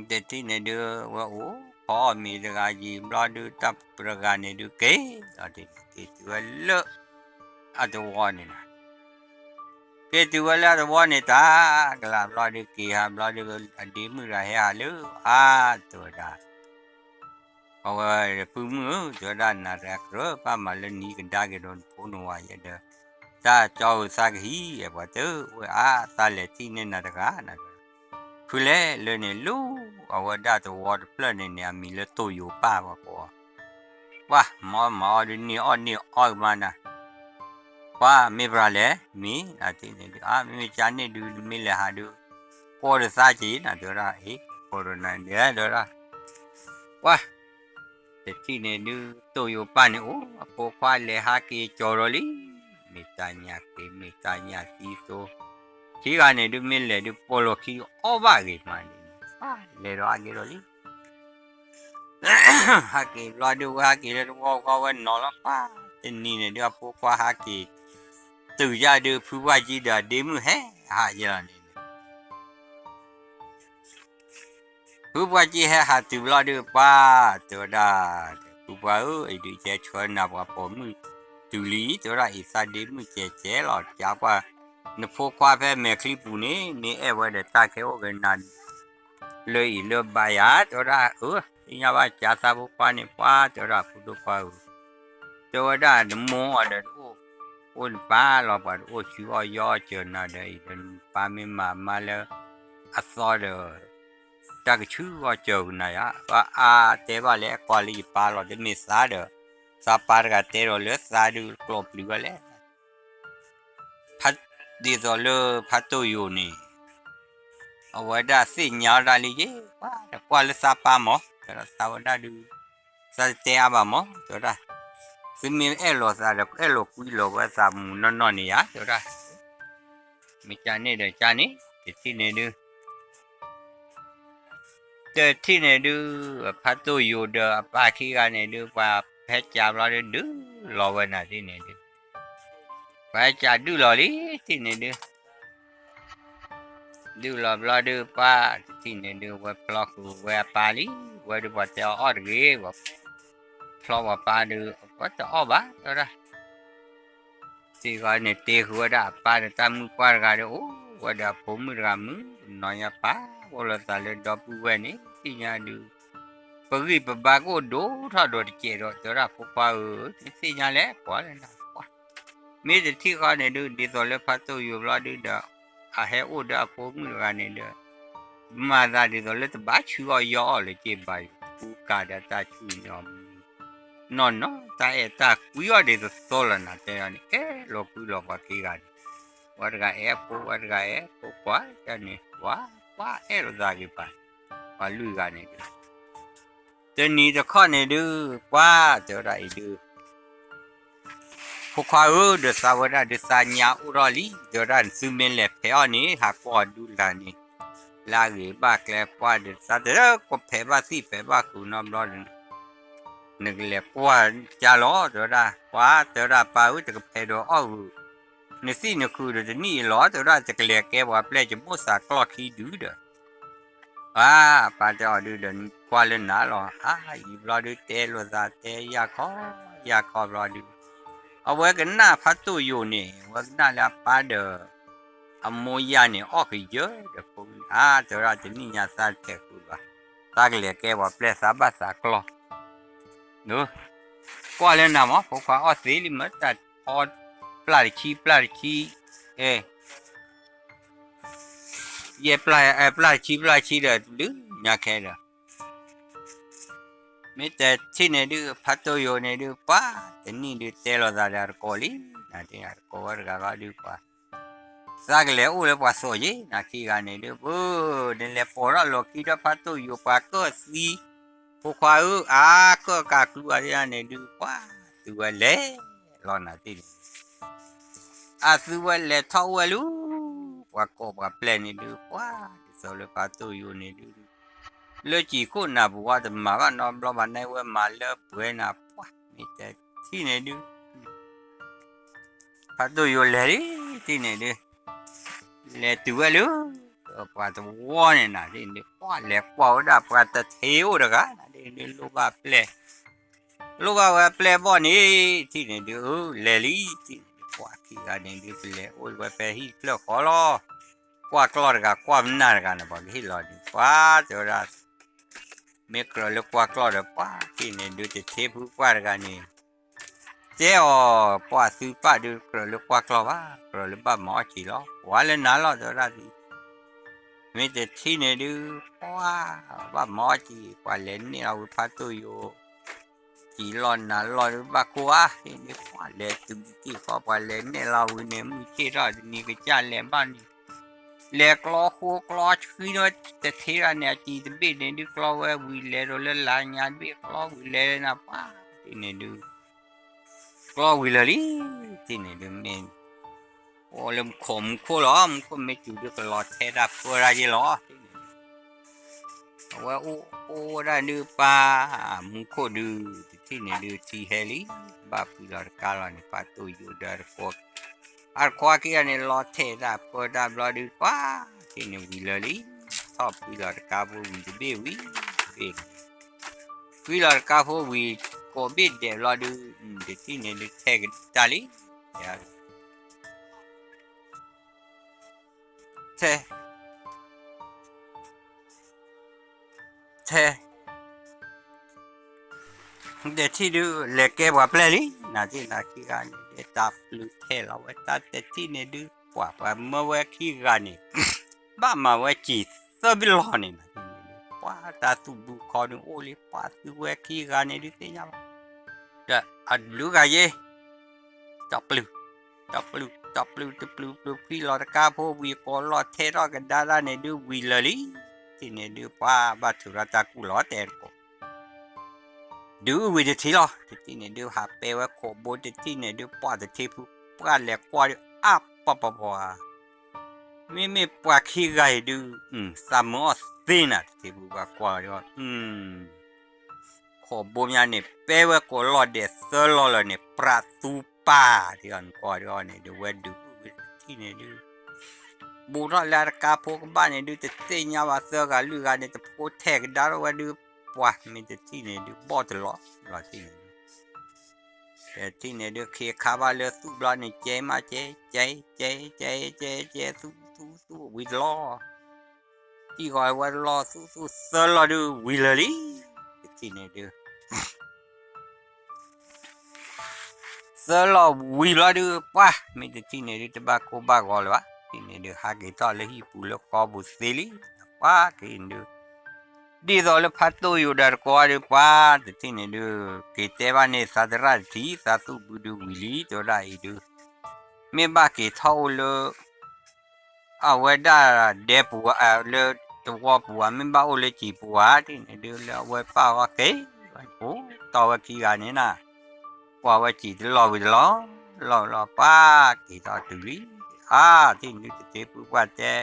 တထံၣ်န့ၣ်ဒုး ဝဲအိၣ်ဖီအီၣ်မ့ၤတဂၤယံာ်ဘျီဒုး တၢ်တဂၤန့ၣ်ဒုးက့ၤလီၤ က့ၤတုၤဝဲလၢ အသဝီန့ၣ်လီၤ က့ၤတုၤဝဲလၢအသဝီန့ၣ် တၢ်ကလၤဘျီဒုး က့ၤဟးဘျီဒုး အဒ့မုၣ်တဂၤဟဲဟးလၢအါ တဲဝဲဒၣ် အဝဲ ဖုမုၣ်ဧၢ တဲဝဲဒၣ် နၤတဂၤကြၢးဘၣ်မၤလၢနဟံးကဒါက့ၤဒီးနဖိနဝၤယဲဒီး တၢ်ကၠီဧၢ သးကဟံး ပှၤတအိၣ်အါ သးလဲၤထံၣ်န့ၢ်နၤတဂၤ နၤ ဖုလဲၣ်လၢန့ၣ် လူၤအဝဲဒၣ်သဝီတဖျၢၣ်န့ၣ်န့ၣ် အမံၤလၢတိၢ်ယိၤပၢ်ပှၤကိး ပှၤမၤအီၣ်မၤအီၣ်ဒုးန့ၢ်အီၣ်န့ၢ်အီၣ်ကမၤနၤ ပှၤမ့ၢ်ပြၤလဲၣ် မ့ၢ် နၤထံၣ်န့ၣ်ဒုး အါ မ့မ့ၢ်ကန့ၣ်ဒုး နမ့ၢ်လဲၤဟးဒုး ကိးဒီးသးက့ၤ နၤတဲဝဲဒၣ် အ့ ကိးဒီးနၤဒဲးတဲဝဲဒၣ် ပှၤ တထံၣ်န့ၣ်ဒုး တိၢ်ယိၤပၢ်န့ၣ်အိၣ် အဖိခွါလဲၤဟးက့ၤကၠီၤဒီးလံ မ့ၢ်တၢ်ညၣ်က့ၤ မ့ၢ်တၢ်ညၣ်သံသိ ခံဂၤန့ၣ်ဒုး မ့ၢ်လဲၤဒုး ပိာ်လီၤခံအီၣ်ဘၣ်ဂ့ၤမးန့ၣ် ပှၤလဲၤဒီးဟးက့ၤဒီးလံ ဟးက့ၤဘျီဒုး ဝဲဟးက့ၤလၢတဝီဃီဝဲနီၤလီၤ ပှၤတနံၤန့ၣ်ဒုး အဖိခွါဟးက့ၤ တုၤယၤဒုး ဖုပှၢ်ကံဒီးအဒ့မုၣ်ဟဲဟးယဲလီၤန့ၣ် ဖုပှၢ်ကံဟဲဟးတုၤဘျီဒုး ပှၤတဲဝဲဒၣ် ဖုပှၢ်ဧၢ အံၤဒုးကဲဆှၢနၤပှၤပိာ်မုၣ်တုၤလံ တဲဝဲဒၣ် အံၤသးဒ့မုၣ်ကဲကဲလီၤ ကးပှၤ နဖိခွါဖဲမဲာ်ချံပူၤန့ၣ် မ့ၢ်အဲၣ်ဝဲဒီးတၢ်ခဲအိၣ်က့ၤနၤ လၢအံၤလၢဘါယၤ တဲဝဲဒၣ် အၢ သ့ၣ်ညါဘၣ်ကးသးဖိခွါန့ၣ် ပှၤတဲဝဲဒၣ် ဖုဒိၣ်ခွါဧၢ တဲဝဲဒၣ် နမိၢ်အီၤဒီးတအိၣ် အိၣ်နပၢ်လီၤ ပှၤတအိၣ်ဆူအီၣ်ယီအီၣ်စၢၤနၤဒီး အံၤဒီးနပၢ်မ့ၢ်မၤမါလၢအသီဒီး တၢ်ကဆူအီၣ်စၢၤကနၤယါ ပှၤအါတဲဘၣ်လၢကွၢ်လၢယပၢ်လီၤ တမ့ၢ်သးဒီး သးပၢ်တဂၤတဲဒီးလၢသးဒုးကျိးပျံၤဝဲလဲၣ်. ဖး, ဒ်သိးလၢဖါတိၢ်ယိာ်န့ၣ် အဝဲဒၣ်သ့ၣ်ညါဝဲဒၣ်လံယဲ, ပှၤတကွၢ်လၢသးပၢ်မး, တဲဒၣ်သးဝဲဒၣ်ဒုး, သးတတဲအါဘၣ်မး, တဲဝဲဒၣ်, သုမ့ၢ်အဲၣ်လီၤသးဒီး အဲၣ်လီၤကွံလီၤဝဲသးမူနီၢ်နီၢ်န့ၣ်ယါ, တဲဝဲဒၣ်, မ့ၢ်ကန့ၣ်ဒီးကန့ၣ်, တထံၣ်န့ၣ်ဒုး တထံၣ်န့ၣ်ဒုး, ဖါတိၢ်ယိာ်ဒီးအပၢ်ခံဂၤန့ၣ်ဒုး ပှၤဖဲကၢဘျီဒုး ဒုးလီၤဝဲနၤထံၣ်န့ၣ်ဒုး, ပှၤကၢဒုးလီၤလံထံၣ်န့ၣ်ဒုး, ဒုးလီၤဘျီဒုး ပှၤတထံၣ်န့ၣ်ဒုး ဝဲဖျီဃုာ်ဝဲအပၢ်လံ, ဝဲဒုးပှၤတဲအီၣ်တဂ့ၤ, ဝဲဖျီဝဲပၢ်ဒုး ဝဲတအီၣ်ဘၣ် တဲဝဲဒၣ် စ့ၢ်ကီးန့ၣ် တ့ဃုာ်ဝဲဒၣ်အပၢ်ဒီးတၢ်မုၣ်ပှၢ်တဂၤဒီး အိၣ်ဝဲဒီးအဖိမုၣ်တဂၤမုၣ်, နီၢ်ညါပၢ် အိၣ်လီၤသးလၢဒီပုၢ်ဝဲၢ်န့ၣ် သ့ၣ်ညါဒုး, ပဂံၢ်ပဘါကအိၣ်ဒိၣ်ထီၣ်ဒိၣ်တစဲးဒီး တဲဝဲဒၣ်ဖိခွါဧၢ, နသ့ၣ်ညါလဲၣ် ကွၢ်လၢနၤကွၢ်, မ့ၢ်တထံၣ်ဃီန့ၣ်ဒုး ဒ်သိးလၢဖါတိၢ်ယိာ်ဘျီဒုးဒီး အဟဲအိၣ်ဒီးအဖိမုၣ်တဂၤန့ၣ်ဒီး မၤသးဒ်သိးလၢတဘၣ်ဆူအီၣ်ယီအီၣ်လၢၤက့ဘၣ်ယိၤ ကူကၤဒီးတၢ်ဆူၣ်န့ၣ်အီၤမူ နီၢ်နီၢ် တၢ်အဲၣ်တၢ်ကွံအီၤဒ်သိးသိးလီၤနၤတဲအီၤန့ၣ် အဲၣ်လီၤကွံလီၤပှၤခံဂၤန့ၣ်, ဝဲတဂၤအဲၣ်ဖိ ဝဲတဂၤအဲၣ်ဖိ ကွၢ်န့ၣ် ပှၤ ပှၤအဲၣ်လိာ်သးဂ့ၤပၢ်, ပှၤလွံၢ်ဂၤန့ၣ်ဒုး တနံၤတခီန့ၣ်ဒုး ပှၤတဲဝဲဒၣ်အံၤဒုး ဖိခွါဧၢ ဒီးသးဝဲဒၣ်ဒုးသးညါအိၣ်ထီၣ်လံ, တဲဝဲဒၣ်သုမ့ၢ်လဲၤဖဲးအီၤန့ၣ် ဟးကွၢ်အီၤဒုးလၢ်န့ၣ်, လၢအဂ့ၤဘၣ်ကျဲပှၢ်ဒီး သးတဲလၢကဖဲးဘၣ်သံၣ်ဖဲးဘၣ်ဃုာ်နီတဘျီဒီး နကလဲၤကွၢ်ကၢလီၤ တဲဝဲဒၣ်, ပှၤတဲဝဲဒၣ်ပၢ်ဧၢ တကဖဲးဒီးအီၣ်ဂုာ်, နသံၣ်နဃုာ်ဒီးတနံၣ်အလီၤ တဲဝဲဒၣ် တကလဲၤကဲပှၤပျဲၢ် ယမိၣ်သးကျီၢ်ခံဒုဒီး ပၢ် ပၢ်တဲအီၤဒုးဒီး ကွၢ်လၢနၤလီၤ, အါ ယံာ်ဘျီဒုးတဲလိာ်သးတဲ ယၢ်ခီ ယၢ်ခီဘျီဒုး အဝဲကနၣ်ဖါတိၢ်ယိာ်န့ၣ် အဝဲကနၣ်လၢအပၢ်ဒီး အမိၢ်ယၢ်န့ၣ် အီၣ်ကယၢဒီးဖိန့ၣ် အါ တဲဝဲဒၣ်တနံၣ်ညါသးတထဲးဃုာ်ဘၣ်, သးကလဲၤကဲပှၤပျဲၢ်သးဘၣ်သးကျီၢ် ကွၢ်လၢနၤမး ဖိခွါအီၣ်သ့လံမ့ၢ်တၢ်အီၣ်ပျၢ်တဆံပျၢ်တဆံ, အဲ ယဲၢ်ပျၢ် ပျၢ်တဆံပျၢ်တဆံဒီး တဘျုးညါခဲဒီး မ့ၢ်တထံၣ်န့ၣ်ဒုး ဖါတိၢ်ယိာ်န့ၣ်ဒုး ပှၤတနံၣ်ဒုးတဲလိာ်သးဒီးအတကိးလံ, နၤတကိးဝဲတဂၤဃီဒုးပှၤ သးကလဲၤအိၣ်လၢပှၤသိးယ့ၣ် နၤခံဂၤန့ၣ်ဒုး ပ နလဲၤပိာ်ထီၣ်လီၤခံဒီးဖါတိၢ်ယိာ် ပှၤကၢၣ်သံ, ဖိခွါဧၢ အါကၢၣ်ကးကျူအါန့ၣ်ဒုး ပှၤသုဝဲလဲၤလီၤနၤသ့ၣ်န့ၣ် အသုဝဲလဲၤထီၣ်အိၣ်ဝဲလၢ ပှၤကိးပှၤပျဲၢ်န့ၣ်ဒုး ပှၤဒ်သိးလၢဖါတိၢ်ယိာ်န့ၣ်ဒုး လၢစံၣ်ခိၣ်နၢ်ပူၤဝဲတမၤဘၣ်နီတဘျီဘၣ် နဝဲမၤလၢပှဲၤနၤ ပှၤမ့ၢ်တထံၣ်န့ၣ်ဒုး ဖါတိၢ်ယိာ်လဲၤလံ ထံၣ်န့ၣ်ဒုး လဲၤတုၤဝဲလၢ ပှၤတဝီန့ၣ်နၤ ထံၣ်န့ၣ်ဒုး ပှၤလဲၤကွၢ်ဝဲဒၣ်ပှၤတထ့အိၣ်တဂၤ နၤဒုးလိၣ်ဘၣ်ပျဲၢ် လိၣ်ဘၣ်ဝဲပျဲၢ်ဘီၣ်န့ၣ် ထံၣ်န့ၣ်ဒုး အၢ လဲၤလံ ထံၣ်န့ၣ်ဒုး ပှၤခံဂၤန့ၣ်ဒုး ပလဲၤအိၣ်ဝဲဖဲဟံၣ်တဖျၢၣ်ဃီလီၤ ကွၢ်ကျီၢ်တဂၤ ကွၢ်ပနၢ်တဂၤန့ၣ် ပှၤကဟ့ၣ်လီၤန့ၣ် ပှၤတဲဝဲဒၣ် မ့ၢ်ကြၢးလၢကွၢ်ကျီၢ်ဒီး ပှၤထံၣ်န့ၣ်ဒုး တထ့ဖုပှၢ်တဂၤန့ၣ် တဲအီၤ ပှၤသုပၢ်ဒုး ကြၢးလၢကွၢ်ကျီၢ်ဘၣ် ကြၢးလၢဘၣ်မၤအီၣ်က့ၤလီၤ ပှၤလၢနၤလီၤ တဲဝဲဒၣ် မ့ၢ်တထံၣ်န့ၣ်ဒုး ပှၤဘၣ်မၤအီၣ်က့ၤ ပှၤလဲၤနဲၣ်လီၤဝံၤဖါတိၢ်ယိာ် ကံၢ်လီၤနၤလီၤဒုး ဘၣ်ကိၢ်ဧါ ဟ့ၣ်န့ၣ် ပှၤလဲၤတုၤတက့ၢ်ဃီ ပှၤလဲၤနဲၣ်လီၤဝံၤန့ၣ် မုၢ်ဆ့ၣ်ထီၣ်တနံၤကစၢ်လဲၤဘၣ်န့ၣ် လဲၤကျီဃိကျီဆှံနီၤ တထ့ဂၤန့ၣ် အစံၤတဘ့ၣ်န့ၣ်ဒုး ကျီဝဲဝံၤလဲၤဒီးလၢလါညါတဘ့ၣ် ကျီဝံၤလဲၤနၤ ပှၤထံၣ်န့ၣ်ဒုး ကျီဝံၤလၢာ်လံ ထံၣ်န့ၣ်ဒုးမ့ၢ် အိၣ်လၢမူခိၣ်မူခိၣ်လီၤ မူခိၣ်မ့ၢ်စူၤဒုး ကလီၤထဲတၢ်ပၢတၢ်ယ့ၢ်လီၤ အဝဲအိၣ်အိၣ်ဝဲဒၣ်ဒုးပၢ် မူခိၣ်ဒုး တထံၣ်န့ၣ်ဒုး ထံဟဲလံ ဘၣ်ဖှံလီၤတကါလီၤန့ၣ် ဖါတိၢ်ယိာ်ဒီးတကိး အတခွါခံဂၤန့ၣ် လီၤထဲးတၢ်ပၢတၢ်ဘျီဒုး ပှၤထံၣ်န့ၣ်ဝံၤလၢာ်လံ ထီၣ်ဖှံလီၤတကါဖိဝံၤတဘ့ၣ်ဝံၤတဘ့ၣ် ဖှံလီၤတကါဖိဝံၤ ကိးဘ့ၣ်ဒဲးဘျီဒုး တထံၣ်န့ၣ်ဒုး ထဲကတၢၢ်လံ ထဲ ထဲ တထံၣ်ဒုး လဲၤကဲပှၤပျဲၢ်လံ နၤသ့ၣ်နၤခံဂၤန့ၣ် တၢ်ပျုၤထဲလီၤဝဲ တၢ်တထံၣ်န့ၣ်ဒုး ပှၤပှၤမၢဝဲခံဂၤန့ၣ် ဘၣ်မၤဝဲစံၤသၢဘ့ၣ်လီၤန့ၣ် နၤသ့ၣ်န့ၣ်ဒုး ပှၤတၢ်သူၣ်ဒူခီဒုးအိၣ်လံ ပှၤသုဝဲခံဂၤန့ၣ်ဒုးသ့ၣ်ညါလီၤ ဒီးအဒုးဂၤယဲ တီပျုၢ်, တီပျုၢ် တီပျုၢ် တပျုၢ်ပျုၢ်ဖှံလီၤတကါဖိ ဝံၤကိးလီၢ်ထဲထီၣ်ကဒါတၢ်န့ၣ်ဒုးဝံၤလၢာ်လံ, တထံၣ်န့ၣ်ဒုးပှၤဘၣ်ထုးထီၣ်တၢ်ကူၣ်လီၤတဲတကိး ဒုးဝံၤတထံၣ်လီၤ, တထံၣ်န့ၣ်ဒုးဟးပဲဝဲခိးဘိ တထံၣ်န့ၣ်ဒုးပှၤတထံၣ်ဖုပှၢ်လဲၤကွၢ်ဒုး အါပှၤပှၤပှၤ မ့မ့ၢ်ပှၤခံဂၤအံၤဒုး သးမုာ်အီၣ်သ့နၤ တထံၣ်ဖုပှၢ်ကွၢ်ဒီး ခိးဘိမးန့ၣ် ပဲဝဲကိးလီၢ်ဒဲးသၢလီၢ်လၢာ်န့ၣ် ပြးသူပၢ် တထံၣ်အီၤနကွၢ်ဒီးန့ၣ် ဒုးဝဲဒုးဝံၤတထံၣ်န့ၣ်ဒုး ဘူးထီၣ်လၢအတကါဖိကဘၣ်န့ၣ်ဒုး တသ့ၣ်ညါဘၣ်သၢဂၤလွံၢ်ဂၤန့ၣ် တဖိထဲးကဒါထီၣ်ဝဲဒုး ပှၤမ့ၢ်တထံၣ်န့ၣ်ဒုး ဘီၣ်တလီၤလီၤတထံၣ်န့ၣ်ဒုး တထံၣ်န့ၣ်ဒုး ခ့ခါဘၣ်လၢသူၣ်ဘျီန့ၣ် ကဲမးကဲ ကဲ ကဲ ကဲ ကဲ ကဲ သူၣ် သူၣ် သူၣ် ဝံၤတလီၢ် တံၢ်ဂီၤဝဲတလီၢ် သူၣ် သူၣ် သၢလီၢ်ဒုး ဝံၤလၢာ်လံ တထံၣ်န့ၣ်ဒုး သၢလီၢ်ဝံၤဘျီဒုး ပှၤမ့ၢ်တထံၣ်န့ၣ်ဒုး တဘၣ်ကိၢ်ဘၣ်ဂီၤလၢၤဘၣ် တထံၣ်န့ၣ်ဒုး ဟးက့ၤထီၣ်လၢဟံၣ်ပူၤလၢဃီပူၤသ့လံ ပှၤက့ၤဒုး ဒ်သိးလၢဖးတိၢ်ယိာ်ဒီးတကိးဒုး ပှၤတထံၣ်န့ၣ်ဒုး က့ၤတဲဘၣ်န့ၣ် သးသရၣ်တထံၣ် သးသူၣ်ဘုဒုးဝံၤလံ တဲဝဲဒၣ်အံၤဒုး မ့ၢ်ဘၣ်က့ၤထီၣ်အိၣ်လၢ အဝဲဒၣ်ဒဲပူၤဧါ လၢတဝီပူၤဧါ မ့ၢ်ဘၣ်အိၣ်လၢစံာ်ပူၤဧါ တထံၣ်န့ၣ်ဒုး လၢအဝဲပၢ်အီၤက့ၤ တီၢ်ဝဲခံဂၤန့ၣ်နၤ ကွၢ်ဝဲစံာ်တလီၢ်ဝံၤတလီၢ် လီၢ်လီၢ်ပၢ်က့ၤထီၣ်တုၤလံ အါ တထံၣ်န့ၣ်ဒုး တထံၣ်ဖုပှၢ်တဲ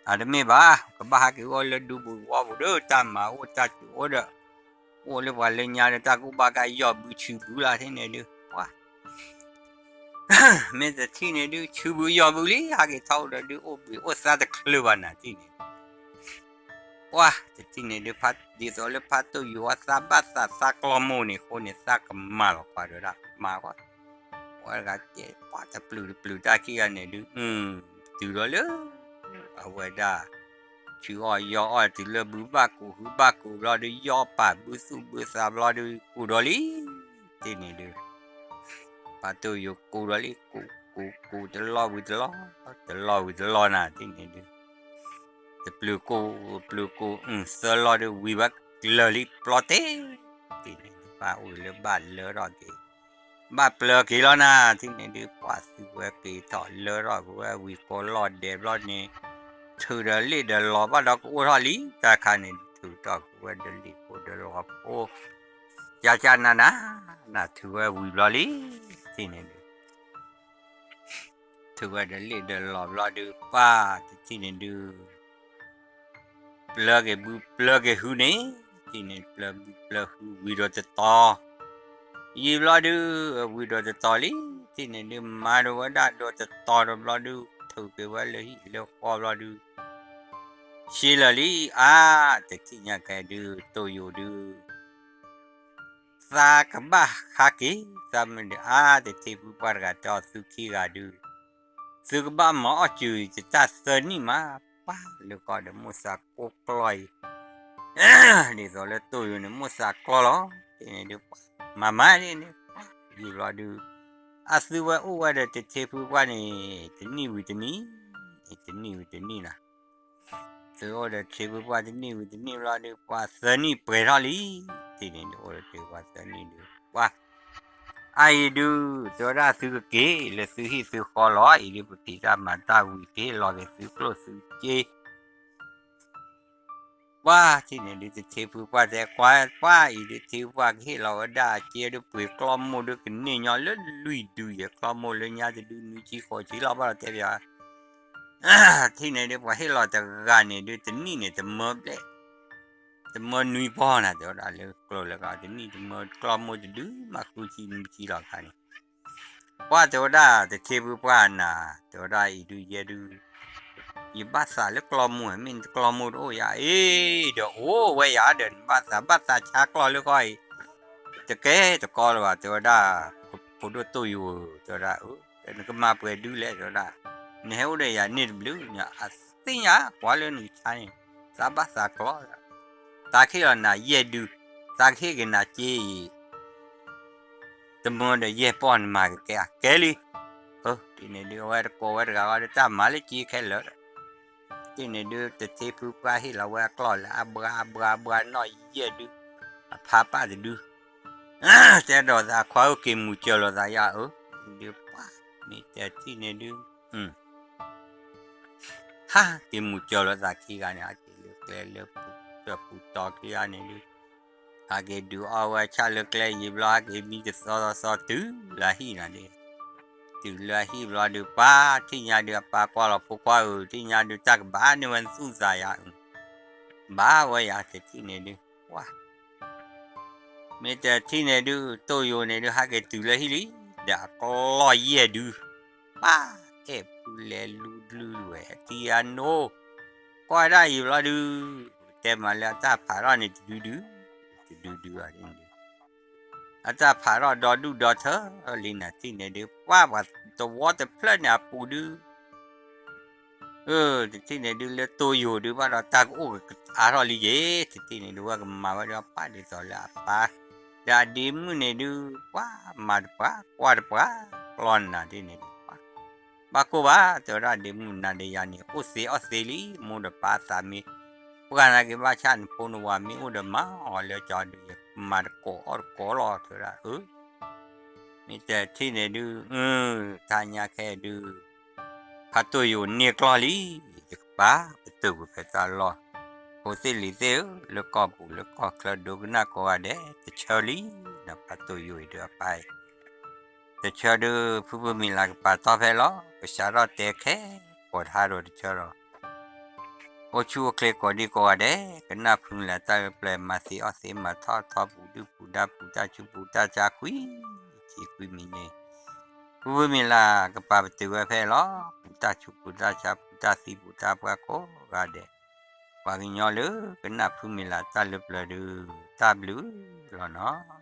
အတမ့ၢ်ဘၣ် ကဘၣ်ဟးက့ၤအိၣ်လၢဒူပူၤဝီပူၤဒီး တၢ်မၤအိၣ်တၢ်စူၤအိၣ်ဒီး အိၣ်လၢပှၤလၢညါဒီး တၢ်ကူၣ်ဘၣ်ကယီၢ်ဘုဆူဘုလီၤ တထံၣ်န့ၣ်ဒုး ပှၤ မ့ၢ်တထံၣ်န့ၣ်ဒုး ဆူဘုယီၢ်ဘုလံ ဟးက့ၤထီၣ်အိၣ်ဒီးဒုး အိၣ်ဘှံးအိၣ်သါတချုးဘၣ်နၤ တထံၣ်န့ၣ်ဒုး ပှၤတထံၣ်န့ၣ်ဒုး ဒ်သိးလၢဖးတိၢ်ယိာ်အသးဘၣ်သးသးကျီမိၢ်န့ၣ်အဃိန့ၣ် သးကမၤလီၤကွၢ်ဒီးဒၣ်မၤကွၢ် ပှၤတဂၤတဲ ပှၤတပျုၢ်တပျုၢ်တၢ်ခံဂၤန့ၣ်ဒုး တုၤလီၤလၢ အဝဲဒၣ် ဆူအီၣ်ယီၢ်အီၣ်တုၤလၢဘုဘၣ်ကူးဟုဘၣ်ကူးဘျီဒုး ယီၢ်ပာ်ဘုသူၣ်ဘုသးဘျီဒုး ကူးဒီးလံ တထံၣ်န့ၣ်ဒုး ဖးတိၢ်ယိာ်ကူးဒီးလံ ကူး ကူး ကူးတလီၢ်ဝံၤတလီၢ် တလီၢ်ဝံၤတလီၢ်နၤ တထံၣ်န့ၣ်ဒုး တပျုၢ်ကူး ပျုၢ်ကူး အသၢလီၢ်ဒုး ဝံၤဘၣ်လၢာ်လံပျီတဲ တထံၣ်န့ၣ်ဒုး ပၢ်အိၣ်လၢဘၣ်လၢထီၣ်က့ၤ ဘၣ်ပျၢၤက့ၤလီၤနၤ တထံၣ်န့ၣ်ဒုး ပှၤသုဝဲက့ၤထီၣ်လၢထီၣ်က့ၤဝဲဝံၤကိးလီၢ်ဒဲးဘျီန့ၣ် ထုးဒီးလ့ၣ်ဒီးလီၤဘၣ်ဒီးကအိၣ်ထီၣ်လံ တၢ်ခါန့ၣ် ထုးထီၣ်က့ၤဝဲဒီးလ့ၣ်ဖိဒီးလီၤဖိ ကၢ်ကၢ်နးနး နၤထုးဝဲဝံၤဘျီလံ တထံၣ်န့ၣ်ဒုး ထုးဝဲဒီးလ့ၣ်ဒီးလီၤဘျီဒုး ပၢ်တထံၣ်န့ၣ်ဒုး ပျၢၤက့ၤဘုပျၢၤက့ၤဟုန့ၣ် တထံၣ်န့ၣ် ပျၢၤဘုပျၢၤဟုဝံၤဒီးတတီၤ ယံာ်ဘျီဒုး ဝံၤဒီးတတီၤလံ တထံၣ်န့ၣ်ဒုး မၤဒီးဝဲဒၣ်ဒီးတတီၤဒီးဘျီဒုး ထုးက့ၤဝဲလၢဟံၣ်လၢဃီဘျီဒုး ဆ့လၢာ်လံ အါ တထံၣ်ညါကဲဒုး တိၢ်ယိာ်ဒုး သးကဘၣ်ဟးက့ၤ သးမုာ်ဒီး အါ တထံၣ်ဖုပှၢ်တဂၤတဲအီၤ သုခံဂၤဒုး သုကဘၣ်မၤအီၣ်စၢၤအံၤ တတၢ်သၢနံၣ်မး ပၢ်လၢကီၢ်ဒီးမိၣ်သးကိးကျီအံၤ ဒ်သိးလၢတိၢ်ယိာ်န့ၣ် မိၣ်သးကျီလီၤ တထံၣ်န့ၣ်ဒုး မၤမၤန့ၣ်န့ၣ် ယံာ်ဘျီဒုး အသုဝဲအိၣ်ဝဲဒီးတထံၣ်ဖုပှၢ်န့ၣ် တနံၣ်ဝံၤတနံၣ် တနံၣ်ဝံၤတနံၣ်နၤ သုအိၣ်ဒီးထံၣ်ဖုပှၢ်တနံၣ်ဝံၤတနံၣ်ဘျီဒုး ပှၤသၢနံၣ်ပှဲၤထီၣ်လံ တထံၣ်န့ၣ်ဒုး အိၣ်ဒီးထံၣ်ဖုပှၢ်သၢနံၣ်ဒုး ပှၤ အအံၤဒုး တဲဝဲဒၣ်သုကက့ၤလၢသုဟံၣ်သုဃီလီၤ အံၤဒုး ပဖံးတၢ်မၤတၢ်ဝံၤကဟ့ၣ်လီၤက့ၤသုကျိၣ်သုစ့ ပှၤတထံၣ်န့ၣ်ဒုး တထံၣ်ဖုပှၢ်တဲကွၢ် ပှၤအံၤဒုး ထံၣ်ဖုပှၢ်ကဟ့ၣ်လီၤဝဲဒၣ်အစ့ဒုး ပှ့ၤကျီမိၢ်ဒုး ကန့ၢ်ညီလၢလွံၢ်ဒုယဲၢ် ကျီမိၢ်လၢညါတဒု နွံဆံဃိးဆံလီၤ ဘၣ်ဒီးတဲပၠး တထံၣ်န့ၣ်ဒုး ပှၤဟ့ၣ်လီၤတဂၤန့ၣ်ဒုး တနံၣ်န့ၣ် တမၢဘျဲၣ် တမၢနွံပီၢ်နၤ တဲဝဲဒၣ်လၢကျိၤလၢကျါ တနံၣ်တမၢကျီမိၢ်တဒု မးဃုဆံနွံဆံလီၤခါန့ၣ် ပှၤတဲဝဲဒၣ် တထံၣ်ဖုပှၢ်နၤ တဲဝဲဒၣ်အံၤဒုးယဲဒုး ယဘၣ်သးလၢကျီမိၢ် မ့ၢ်နကျီမိၢ်တအိၣ်ယၤ အ့ ဒီးအိၣ်ဝဲယၤဒီး နဘၣ်သး ဘၣ်သးဆါကျီၢ်လၢဃီအံၤ တကဲတကီလၢၤဘၣ် တဲဝဲဒၣ် ဖိဒိၣ်တိၢ်ယိာ် တဲဝဲဒၣ် နကမၤပှဲၤဒုလဲၣ် တဲဝဲဒၣ် နဟဲအိၣ်ဒီးယၤန့ၢ်တဘျုး အသ့ၣ်ညါကွၢ်လၢနကဆါန့ၣ် သးဘၣ်သးကျီၢ် သးကဟ့ၣ်လီၤနၤယဲၢ်ဒု သးကဟ့ၣ်က့ၤနၤစ့အံၤ တမၢဒီးယဲၢ်ပီၢ်နမၤကကဲ ကဲလံ တထံၣ်န့ၣ်ဒုး အဝဲတကိးဝဲတဂၤဃီဒီး တၢ်မၤလၢစ့ခဲလၢာ်ဒီး တထံၣ်န့ၣ်ဒုး တထံၣ်ဖုပှၢ်ဟ့ၣ်လီၤဝဲအကျီၢ်လၢအဘှါအဘှါအဘှါနီၣ်ယဲၢ်ဒု အဖါပၢ်တဒု တဲဒီးသး ခွါဧၢ က့ၤမူၤစၢၤလိာ်သးယၤဧၢ, ဒုးပှၤ မ့ၢ်တထံၣ်န့ၣ်ဒုး ဟးက့ၤမူၤစၢၤလိာ်သး ခံဂၤန့ၣ် ဟးက့ၤလၢကျဲလၢပူၤတီၤခံဂၤန့ၣ်ဒုး ဟးက့ၤဒုးအီၣ်ဝဲဆၣ်လၢကျဲယံာ်ဘျီ ဟးက့ၤမံတသီသီသီတုၤလၢအဟံၣ်နီၤဒုး, တုၤလၢအဟံၣ်ဘျီဒုး ပှၤထံၣ်ညါဒုး အပၢ်ကွၢ်လီၤဖိခွါဧၢ, ထံၣ်ညါဒုး တၢ်ကဘၣ်န့ၢ်ဝဲနသူၣ်သးယၤ ဘၣ်ဝဲယၤတထံၣ်န့ၣ်ဒုး ပှၤ မ့ၢ်တထံၣ်န့ၣ်ဒုး တိၢ်ယိာ်န့ၣ်ဒုး ဟးက့ၤတုၤလၢဟံၣ်လံ, ဒီးအကျီၢ်ယဲၢ်ဒုး ပၢ်အဲၣ်ဖုလဲၤလူဒုးဝဲ အထံအနိ ကွၢ်ဒၣ်ယံာ်ဘျီဒုး တဲမးလၢအတၢ်ဖးထီၣ်န့ၣ်တဒုဒုး, တဒုဒုးအီၤဒုး အတၢ်ဖးထီၣ်ဒီဒူၣ်ဒီထၢလံနၤထံၣ်န့ၣ်ဒုး ပှၤပှၤတဝီတဖျၢၣ်န့ၣ်အပူၤဒုး တထံၣ်န့ၣ်ဒုး လၢတိၢ်ယိာ်ဒုးဘၣ်ဒီး တၢ်ကအိၣ်ကအါထီၣ်လံယဲၢ်, တထံၣ်န့ၣ်ဒုး ဝဲကမၤဝဲဒၣ်ပၢ်ဒ်သိးလၢအပၢ် ဒီးအဒ့မုၣ်န့ၣ်ဒုး ပှၤမၤတပှၤ ကွၢ်တပှၤ ကျီၢ်နၤဒ်န့ၣ်ဒုး ပှၤ ဘၣ်ကိၢ်ဘၣ် တဲဝဲဒၣ် ဒ့မုၣ်နၤဒီးယၤန့ၣ် အိၣ်သ့အီၣ်သ့လံ, မိၢ်ဒီးပၢ်အသးမ့ၢ် ပှၤနာ်က့ၤဘၣ်ဆၣ် နဖိနဝၤမ့ၢ်အိၣ်ဒီးမၤအီၤလၢကၠီဒုး ယကမၤတကိးအီၣ်တကိးလီၤ တဲဝဲဒၣ် အၢ မ့ၢ်တထံၣ်န့ၣ်ဒုး တၢ်ညါခဲဒုး ဖးတိၢ်ယိာ်န့ၢ်ကျီၢ်လံ, ယကပာ်ပတုာ်ကွံာ်ဖဲတၢ်လီၢ်, ဖိသ့ၣ်လံၤသ့ၣ်ဧၢ, လၢကီၢ်ပူၤလၢကီၢ်ချၢဒိကနၣ်ကိးဂၤဒဲး တဆၢလံ, ဒီးဖးတိၢ်ယိာ်အံၤဒုးအပၢ်အံၤ တဆၢဒုး ဖုဖုမံၤလၢ်ကပာ်တီၢ်ဖဲလီၤ, ကစးထီၣ်တဲခဲ ကိးတဟါဒီးတဆၢဒီး အိၣ်ဆူၣ်အိၣ်ချ့ကိးဒံကိးဂၤဒဲး, ကနၣ်ဖုမံၤလၢ်တၢ်လၢပျၢၤ မၤသ့အီၣ်သ့ မၤထီၣ်ထီ ပူၤဒုၣ်ပူၤဒါ ပူၤတၢ်ဆူးပူၤတၢ်ဆါ ခွံဆံခွံမံးနံး, ဖုဖုမံၤလၢ်ကပာ်ပတုာ်ဝဲဖဲလီၤ, ပူၤတၢ်ဆူးပူၤတၢ်ဆါ ပူၤတၢ်သံပူၤတၢ်ပှၢ်ကိးဂၤဒဲး, ပှၤကညီလၢကနၣ်ဖုမံၤလၢ်တၢ်လၢပျၢၤဒုး တၢ်ဘျုးလီၤနီၤ.